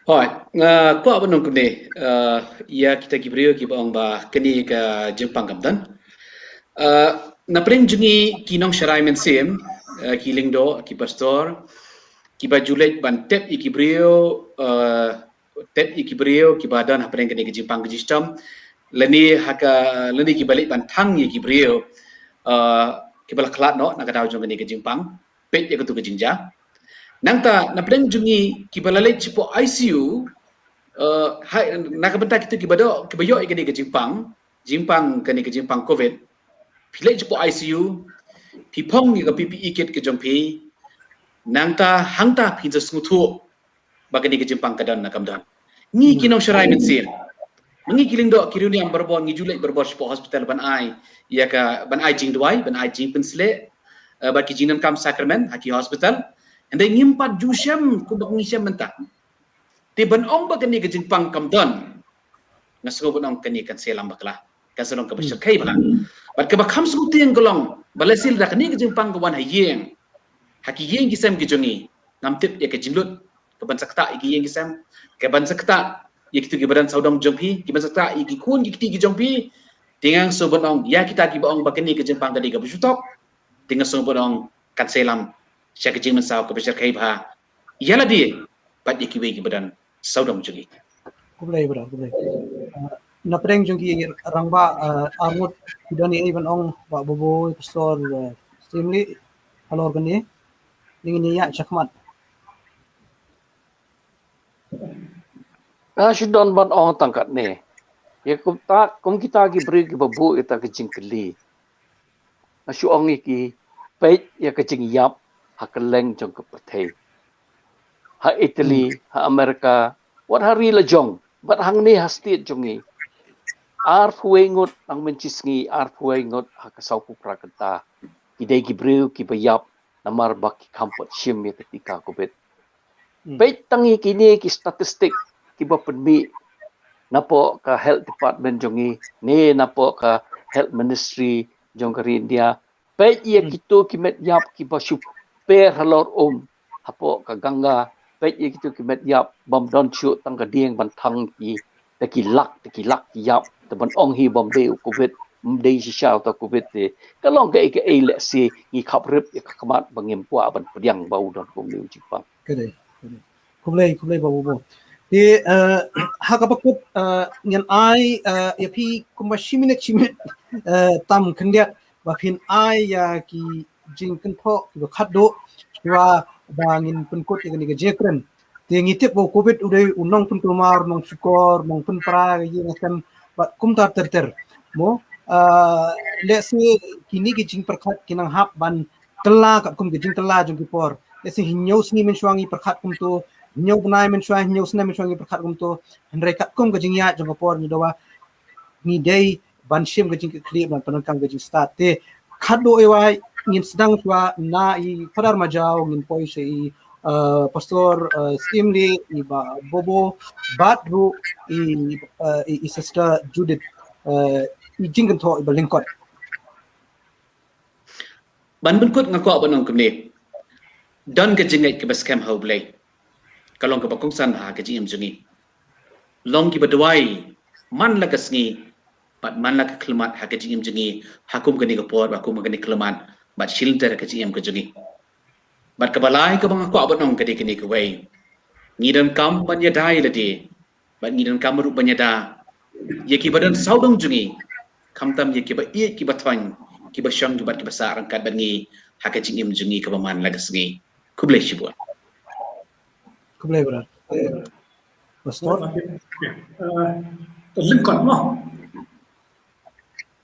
Hooid, nga kwah ban ong kumne, eh, ïa kita ki briew kiba ong ba kane ka jingpang kam don. Eh, na pdeng jong ngi ki nongsharai mynsiem, eh, ki lyngdoh, ki pastor, kiba ju leit ban tep ïa ki briew, eh, tep ïa ki briew kiba don hapdeng kane ka jingpang ka jingshitom, lane ha ka, lane kiba leit ban thang ïa ki briew, eh, kiba la khlad noh na ka daw jong kane ka jingpang, peit ïa katu ka jingjia. Nangta na pdeng jong ngi kiba la leit shapoh I C U, eh, hai, na ka bynta kito kiba doh, kiba ïoh ïa kane ka jingpang, jingpang kane ka jingpang Covid, phi leit shapoh I C U, phi phong ïa ka P P E kit ka jong phi, nangta hangta phin sa sngewthuh ba kane ka jingpang ka don ne kam don. Ngi ki nongsharai mynsiem, ma ngi ki lyngdoh ki riewniam barabor ngi ju leit barabor shapoh hospital ban ai ïa ka, ban ai jingduwai, ban ai jingpynshlur, eh, bad ki jingdonkam sakramen ha ki hospital. Hynrei ngim pat ju shem kumba ngi shem mynta. Te ban ong ba kane ka jingpang kam don, nga sngew ban ong kane kan sa ïalam bakla, kan sa long kaba shyrkhei bha. Bad kaba kham sngewtieng ka long ba lehse lada kane ka jingpang ka wan ha ïing, ha ki ïing ki sem ki jong ngi, ngam tip ïa ka jinglut kaban sa ktah ïa ki ïing ki sem, kaban sa ktah ïa kito kiba don sawdong jong phi, kiban sa ktah ïa ki khun ki kti ki jong phi. Te nga sngew ban ong ïa kita kiba ong ba kane ka jingpang ka dei kaba shu thok, te nga sngew ban ong kan sa ïalam sha ka jingmynsaw kaba shyrkhei bha ïa lade bad ïa kiwei kiba don sawdong jong ngi. Khublei brother, khublei. Uh, na pdeng jong ki rangbah, uh, arngut ki don ei ei ban ong, Bah Bobo, Pastor, uh, Syiemlieh, halor kane, ngin ïa shakhmat. Nga shu don ban ong tang katne. Ïa kumta, kum kita ki briew kiba buh ïa kata ka jingkylli, nga shu ong ïa ki, peit ïa ka jingïap ha kylleng jong ka pyrthei. Ha Italy, ha America, wat ha ri la jong, bad hangne ha state jong ngi, arphew wei ngut nang mynshisngi, arphew wei ngut ha ka sawphew phra kynta, ki dei ki briew kiba ïap namar ba ki kham pat shim ïa ka tika Covid. Peit tang ïa kine ki statistic kiba pynmih napoh ka health department jong ngi, ne napoh ka health ministry jong ka ri India. Peit ïa kito ki met ïap kiba shu per halor um hapoh ka Ganga. Peit ïa kito ki met ïap bym don shuh tang ka dieng ban thang ki, da ki lak, da ki lak ki ïap, da ban ong hi bym dei u Covid, ym dei shisha uta u Covid te. Ka long kaei kaei lehse ngi khap rip ïa ka khmat ba ngim kwah ban pdiang ba u don kumne u jingpang. Ka dei, ka dei. Khublei, khublei Bah Bobo. Te, eh, ha kaba kut, eh, ngan ai, eh, ïa phi kumba shi minit, shi minit, eh, tam khyndiat ba phin ai ïa ki jingkynthoh kiba khatduh shuwa ba ngin pynkut ïa kane ka jingkren. Te ngi tip ba u Covid u dei u nongpynkulmar, nongshukor, nongpynpra ïa ka ïing ka sem bad kumta ter ter. Mo, ah, lehse kine ki jingpyrkhat ki nang hap ban kylla katkum ki jingkylla jong ki por. Lehse hynñiew sngi mynshuwa ngi pyrkhat kumto, hynñiew bnai mynshuwa, hynñiew snem mynshuwa ngi pyrkhat kumto. Hynrei katkum ka jingïaid jong ka por ngi dawa ngi dei ban shim ka jingkitkhlieh ban pyndonkam ka jingstad. Te khatduh ei ei ngin sdang shuwa na i Phadar Majaw, ngin poi sha i, uh, Pastor, uh, Syiemlieh, i Bah Bobo bad ruh i, uh, i, i Sister Judith, uh, i jingkynthoh iba lyngkot. Ban pynkut nga kwah ban ong kumne. Don ka jingngeit kaba skhem ha U Blei. Ka long kaba kongsan ha ka jingim jong ngi. Long kiba duwai man la ka sngi bad man la ka khyllipmat ha ka jingim jong ngi, ha kum kane ka por, ha kum kane ka khyllipmat bad shilynter ha ka jingim ka jong ngi. Bad kaba lai kaba nga kwah ban ong ka dei kane kawei. Ngi donkam ban ïada ïa lade bad ngi donkam ruh ban ïada ïa kiba don sawdong jong ngi, khamtam ïa kiba ïeit, kiba thoiñ, kiba shong, kiba, kiba sah ryngkat bad ngi ha ka jingim jong ngi kaba man la ka sngi. Khublei shibun. Khublei brother. Pastor? Eh, to lyngkot mo.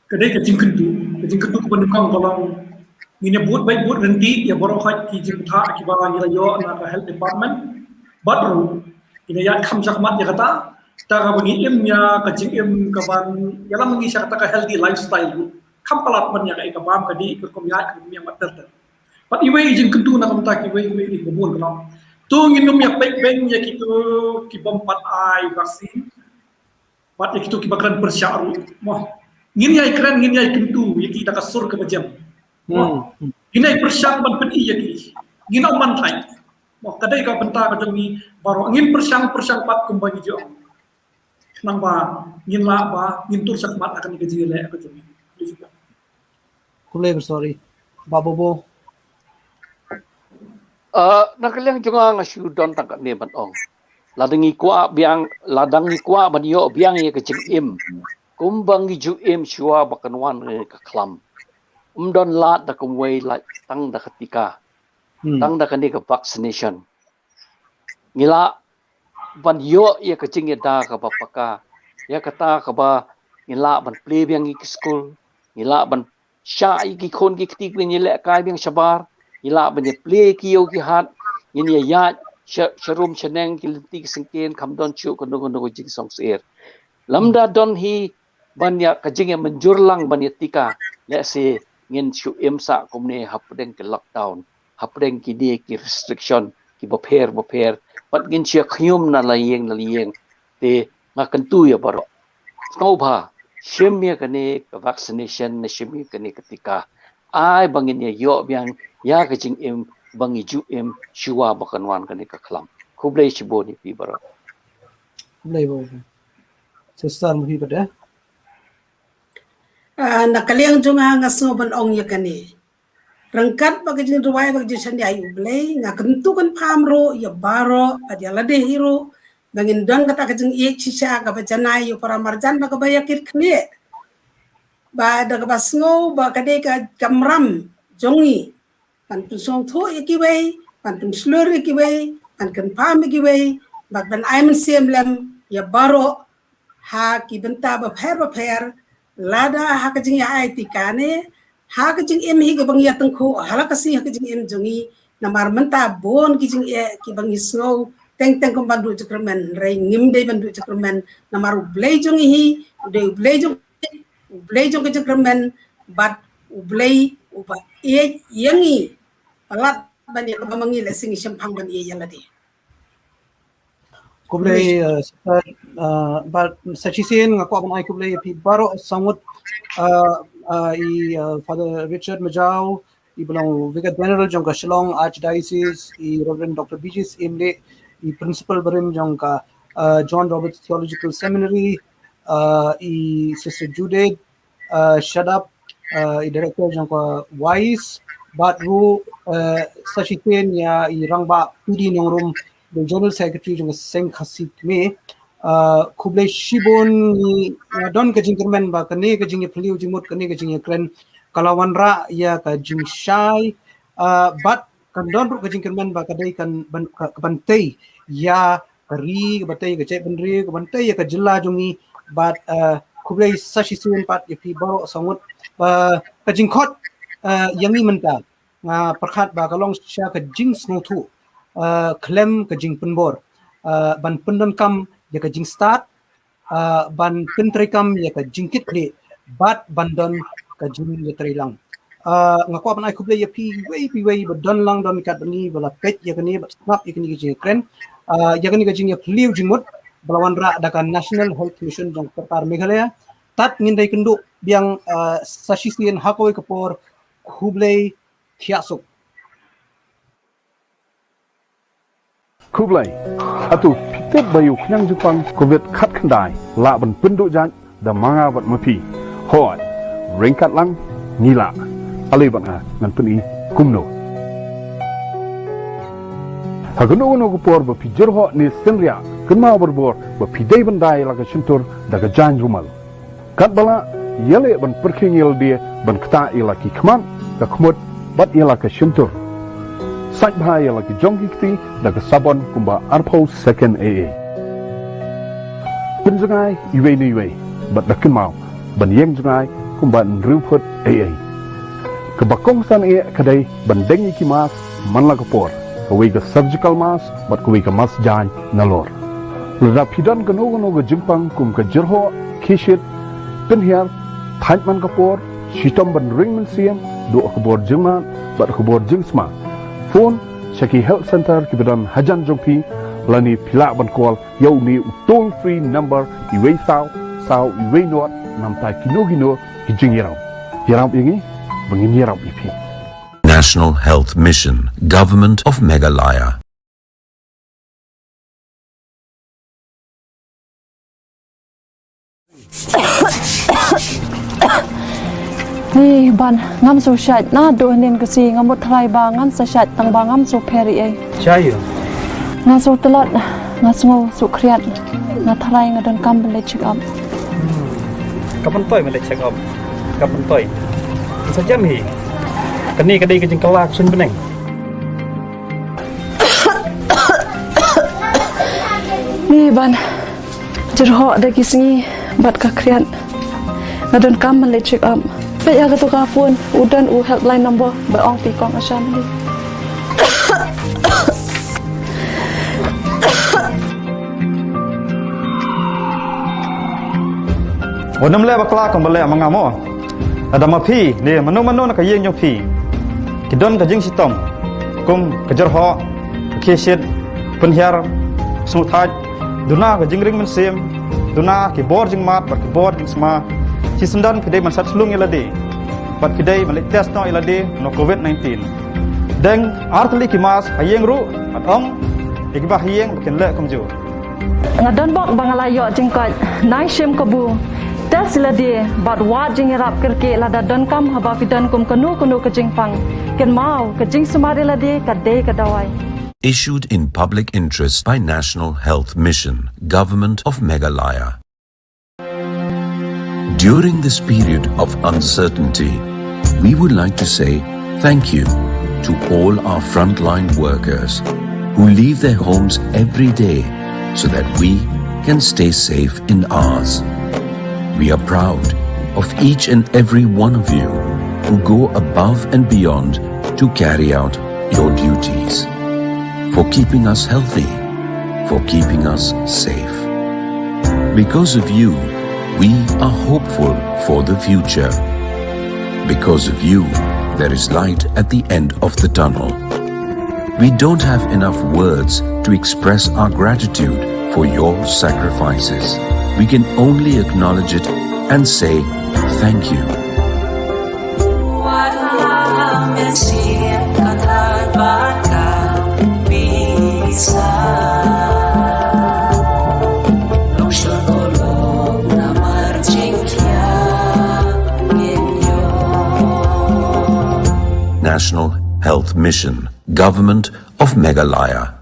Ka dei ka jingkyntu, ka jingkyntu kaba nyngkong ka long, ngin ïa bud beit bud ryntih ïa baroh hoi ki jingthoh kiba ngi la ïoh na ka health department. Bad ruh ngin ïa ïaid kham shakhmat ïa kata, kata kaba ngi im ïa ka jingim kaban ïalam ngi sha kata ka healthy lifestyle ruh. Kham palat ban ïa ka, ka bam ka dih, ka rukom ïaid, ka rukom ïaid mat ter ter. Bad iwei i jingkyntu na ka bynta kiwei kiwei i bun ka long. To ngin ym ïa peit beiñ ïa kito ki bym pat ai vaccine. Bad ïa kito kiba kren pyrshah ruh. Mo. Ngin ïai kren, ngin ïai kyntu ïa ki da ka sur kaba jem. Mo. Hmm. Ngin ïai pyrshang ban pyni ïa ki. Ngin ym man thait. Mo, ka dei ka bynta ka jong ngi baroh. Ngin pyrshang, pyrshang pat kumba ngi ju ong. Khnang ba ngin lah ba ngin tur shakhmat ha kane ka jingïaleh ka jong ngi. Khublei, sorry. Bah Bobo. Ah, na ka liang jong nga, nga shu don tang katne ban ong. Lada ngi kwah biang, lada ngi kwah ban ïoh biang ïa ka jingim, kumba ngi ju im shuwa ba kan wan ka khlam, ym don lad da kumwei, lait tang da ka tika, hmm, tang da kane ka vaccination. Ngi lah ban ïoh ïa ka jingïada kaba paka, ïa kata kaba ngin lah ban plie biang ïa ki skul, ngin lah ban shah ïa ki khun ki kti, ngin ïa lehkai biang shabar, ngin lah ban ïa plie ïa ki ïew ki hat, ngin ïa ïaid sha, sha rum sha neng, ki lynti ki syngkien, kham don shuh kano kano ka jingsngewsih. Lymda don hi ban ïa ka jingïamynjur lang ban ïa tika, lehse ngin shu im sah kumne hapdeng ki lockdown, hapdeng kine ki restriction kiba pher ba pher, bad ngin shu ïa khñium na la ïing na la ïing. Te nga kyntu ïa baroh, sngewbha shim ïa kane ka vaccination, ne shim ïa kane ka tika, ai ba ngin ïa ïoh biang ïa ka jingim ba ngi ju im shuwa ba kan wan kane ka khlam. Khublei shibun ïa phi baroh. Khublei ba. Sister, ma phi pat, eh? Ah, na ka liang jong nga, nga sngew ban ong ïa kane. Ryngkat bad ka jingduwai bad ka jingshaniah ïa U Blei, nga kyntu kynpham ruh ïa baroh, bad ïa lade hi ruh, ba ngin don kata ka jingïeit shisha kaba janai ïa u para marjan bad kaba ïa kit khlieh. Ba da kaba sngew ba ka dei ka kamram jong ngi ban pynsngewthuh ïa kiwei, ban pynshlur ïa kiwei, ban kynpham ïa kiwei, bad ban ai mynsiem lem ïa baroh ha ki bynta bapher bapher, lada ha ka jingïa ai tika ne ha ka jingim hi kaba ngi ïa tyngkhuh ha la ka sngi ha ka jingim jong ngi. Namar mynta bun ki jingeh kiba ngi sngew teng teng kumba duh jingkyrmen, hynrei ngim dei ban duh jingkyrmen, namar U Blei jong ngi hi u dei U Blei jong, U Blei jong ka jingkyrmen, bad U Blei uba ïeit ïa ngi palat ban ïa kaba ma ngi lehse ngi shemphang ban ïeit ïa lade. Khublei, uh, Sister, uh, bad sa shisien nga kwah ban ai khublei ïa phi baroh saw ngut, uh, uh, i, uh, Father Richard Majaw, iba long Vicar General jong ka Shillong Archdiocese, i Reverend Doctor B J Syiemlieh, i Principal barim jong ka, uh, John Roberts Theological Seminary, uh, i Sister Judith, uh, Shadap, uh, i Director jong ka WISE, bad ruh, uh, sa shisien ïa i Rangbah P D Nongrum, i General Secretary jong ka Seng Khasi Kmie. Uh, khublei shibun, ngi, nga don ka jingkyrmen ba kane ka jingïaphylliew jingmut, kane ka jingïakren ka la wanrah ïa ka jingshai, uh, bad kan don ruh ka jingkyrmen ba ka dei kan ban, ka, ka ban tei ïa ka ri, ka ban tei ïa ka jaitbynriew, ka ban tei ïa ka jylla jong ngi, bad, uh, khublei sa shisien pat ïa phi baroh saw ngut. Ba ka jingkhot, uh, ïa ngi mynta, nga pyrkhat ba ka long shisha ka jingsngewthuh, uh, khlem ka jingpynbor, uh, ban pyndonkam ïa ka jingstad, uh, ban pyntreikam ïa ka jingkitkhlieh, bad ban don ka jingïatreilang. Uh, nga kwah ban ai khublei ïa phi iwei pa iwei ba don lang, don kat bad ngi, ba la peit ïa kane, ba sngap ïa kane ka jingkren, uh, ïa kane ka jingïaphylliew jingmut ba la wanrah da ka National Health Mission jong ka sorkar Meghalaya. Tad ngin da ïakynduh biang, uh, sa shisien ha kawei ka por. Khublei, thiah suk. Khublei. Hato phi tip ba ïa u khñiang jingpang Covid khatkhyndai lah ban pynduh jait da ma nga bad ma phi? Hooid, ryngkat lang ngi lah. Ale bad nga ngan pyni kumno. Ha kano kano ka por ba phi jyrhoh ne synriah, Kynmaw barabor ba phi dei ban da ïa la ka shyntur da ka jaiñ rumal. Katba lah, ïaleh ban pyrkhing ïa lade ban ktah ïa la ki khmat, ka khmut bad ïa la ka shyntur. Sait bha ïa la ki jong ki kti da ka sabon kumba arphew second ei ei. Pynjngai iwei na iwei bad da kynmaw ban ïeng jngai kumba hynriew phut ei ei. Kaba kongsan eh ka dei ban deng ïa ki mask man la ka por, kawei ka surgical mask bad kawei ka mask jaiñ nalor. Lada phi don kano kano ka jingpang kum ka jyrhoh, khieshit, pynhiar, thait man ka por, shitom ban ring mynsiem, duh ha ka bor jingmad bad ha ka bor jingsma, phone sha ki health centre kiba don hajan jong phi, lane phi lah ban call ïa une u toll free number iwei saw saw iwei nod namar kino kino ki jingïarap. Ïarap ïa ngi ba ngin ïarap ïa phi. National Health Mission, Government of Meghalaya. Ni ban ngam shu shait naduh hynnin ka sngi, nga mut tharai ba ngan sa shait tang ba ngam shu pher ei ei. Shait ïa. Nga shu tlot, nga sngew shu khriat, nga tharai nga donkam ban leit check up. Ka pyntoi ban leit check up. Ka pyntoi. Sa jam hi. Kane ka dei ka jingkylla ka suiñ bneng. Ni ban jyrhoh da ki sngi bad ka khriat. Nga donkam ban leit check up. Peit ïa kato ka phone, u don u helpline number ba ong ïa i kong Asha mynne. Wat nym leh bakla kumba leh ma nga mo. Lada ma phi ne mano mano na ka ïing jong phi ki don ka jingshitom kum ka jyrhoh, ka khieshit, pynhiar, sngewthait, duna ka jingring mynsiem, duna ki bor jingmad bad ki bor jingsma, shisyndon phi dei ban sait slung ïa lade bad phi dei ban leit test noh ïa lade na covid nineteen. Deng artylli ki mask ha ïing ruh bad ong ïa kiba ha ïing ba kin leh kumjuh. Nga don bok ba nga la ïoh jingkoit, nai shim kabu, test ïa lade bad wad jingïarap kyrkieh lada donkam haba phi don kum kano kano ka jingpang. Kynmaw, ka jingsumar ïa lade ka dei ka dawai. Issued in public interest by National Health Mission, Government of Meghalaya. During this period of uncertainty, we would like to say thank you to all our frontline workers who leave their homes every day so that we can stay safe in ours. We are proud of each and every one of you who go above and beyond to carry out your duties, for keeping us healthy, for keeping us safe. Because of you, we are hopeful for the future. Because of you, there is light at the end of the tunnel. We don't have enough words to express our gratitude for your sacrifices. We can only acknowledge it and say thank you. National Health Mission, Government of Meghalaya.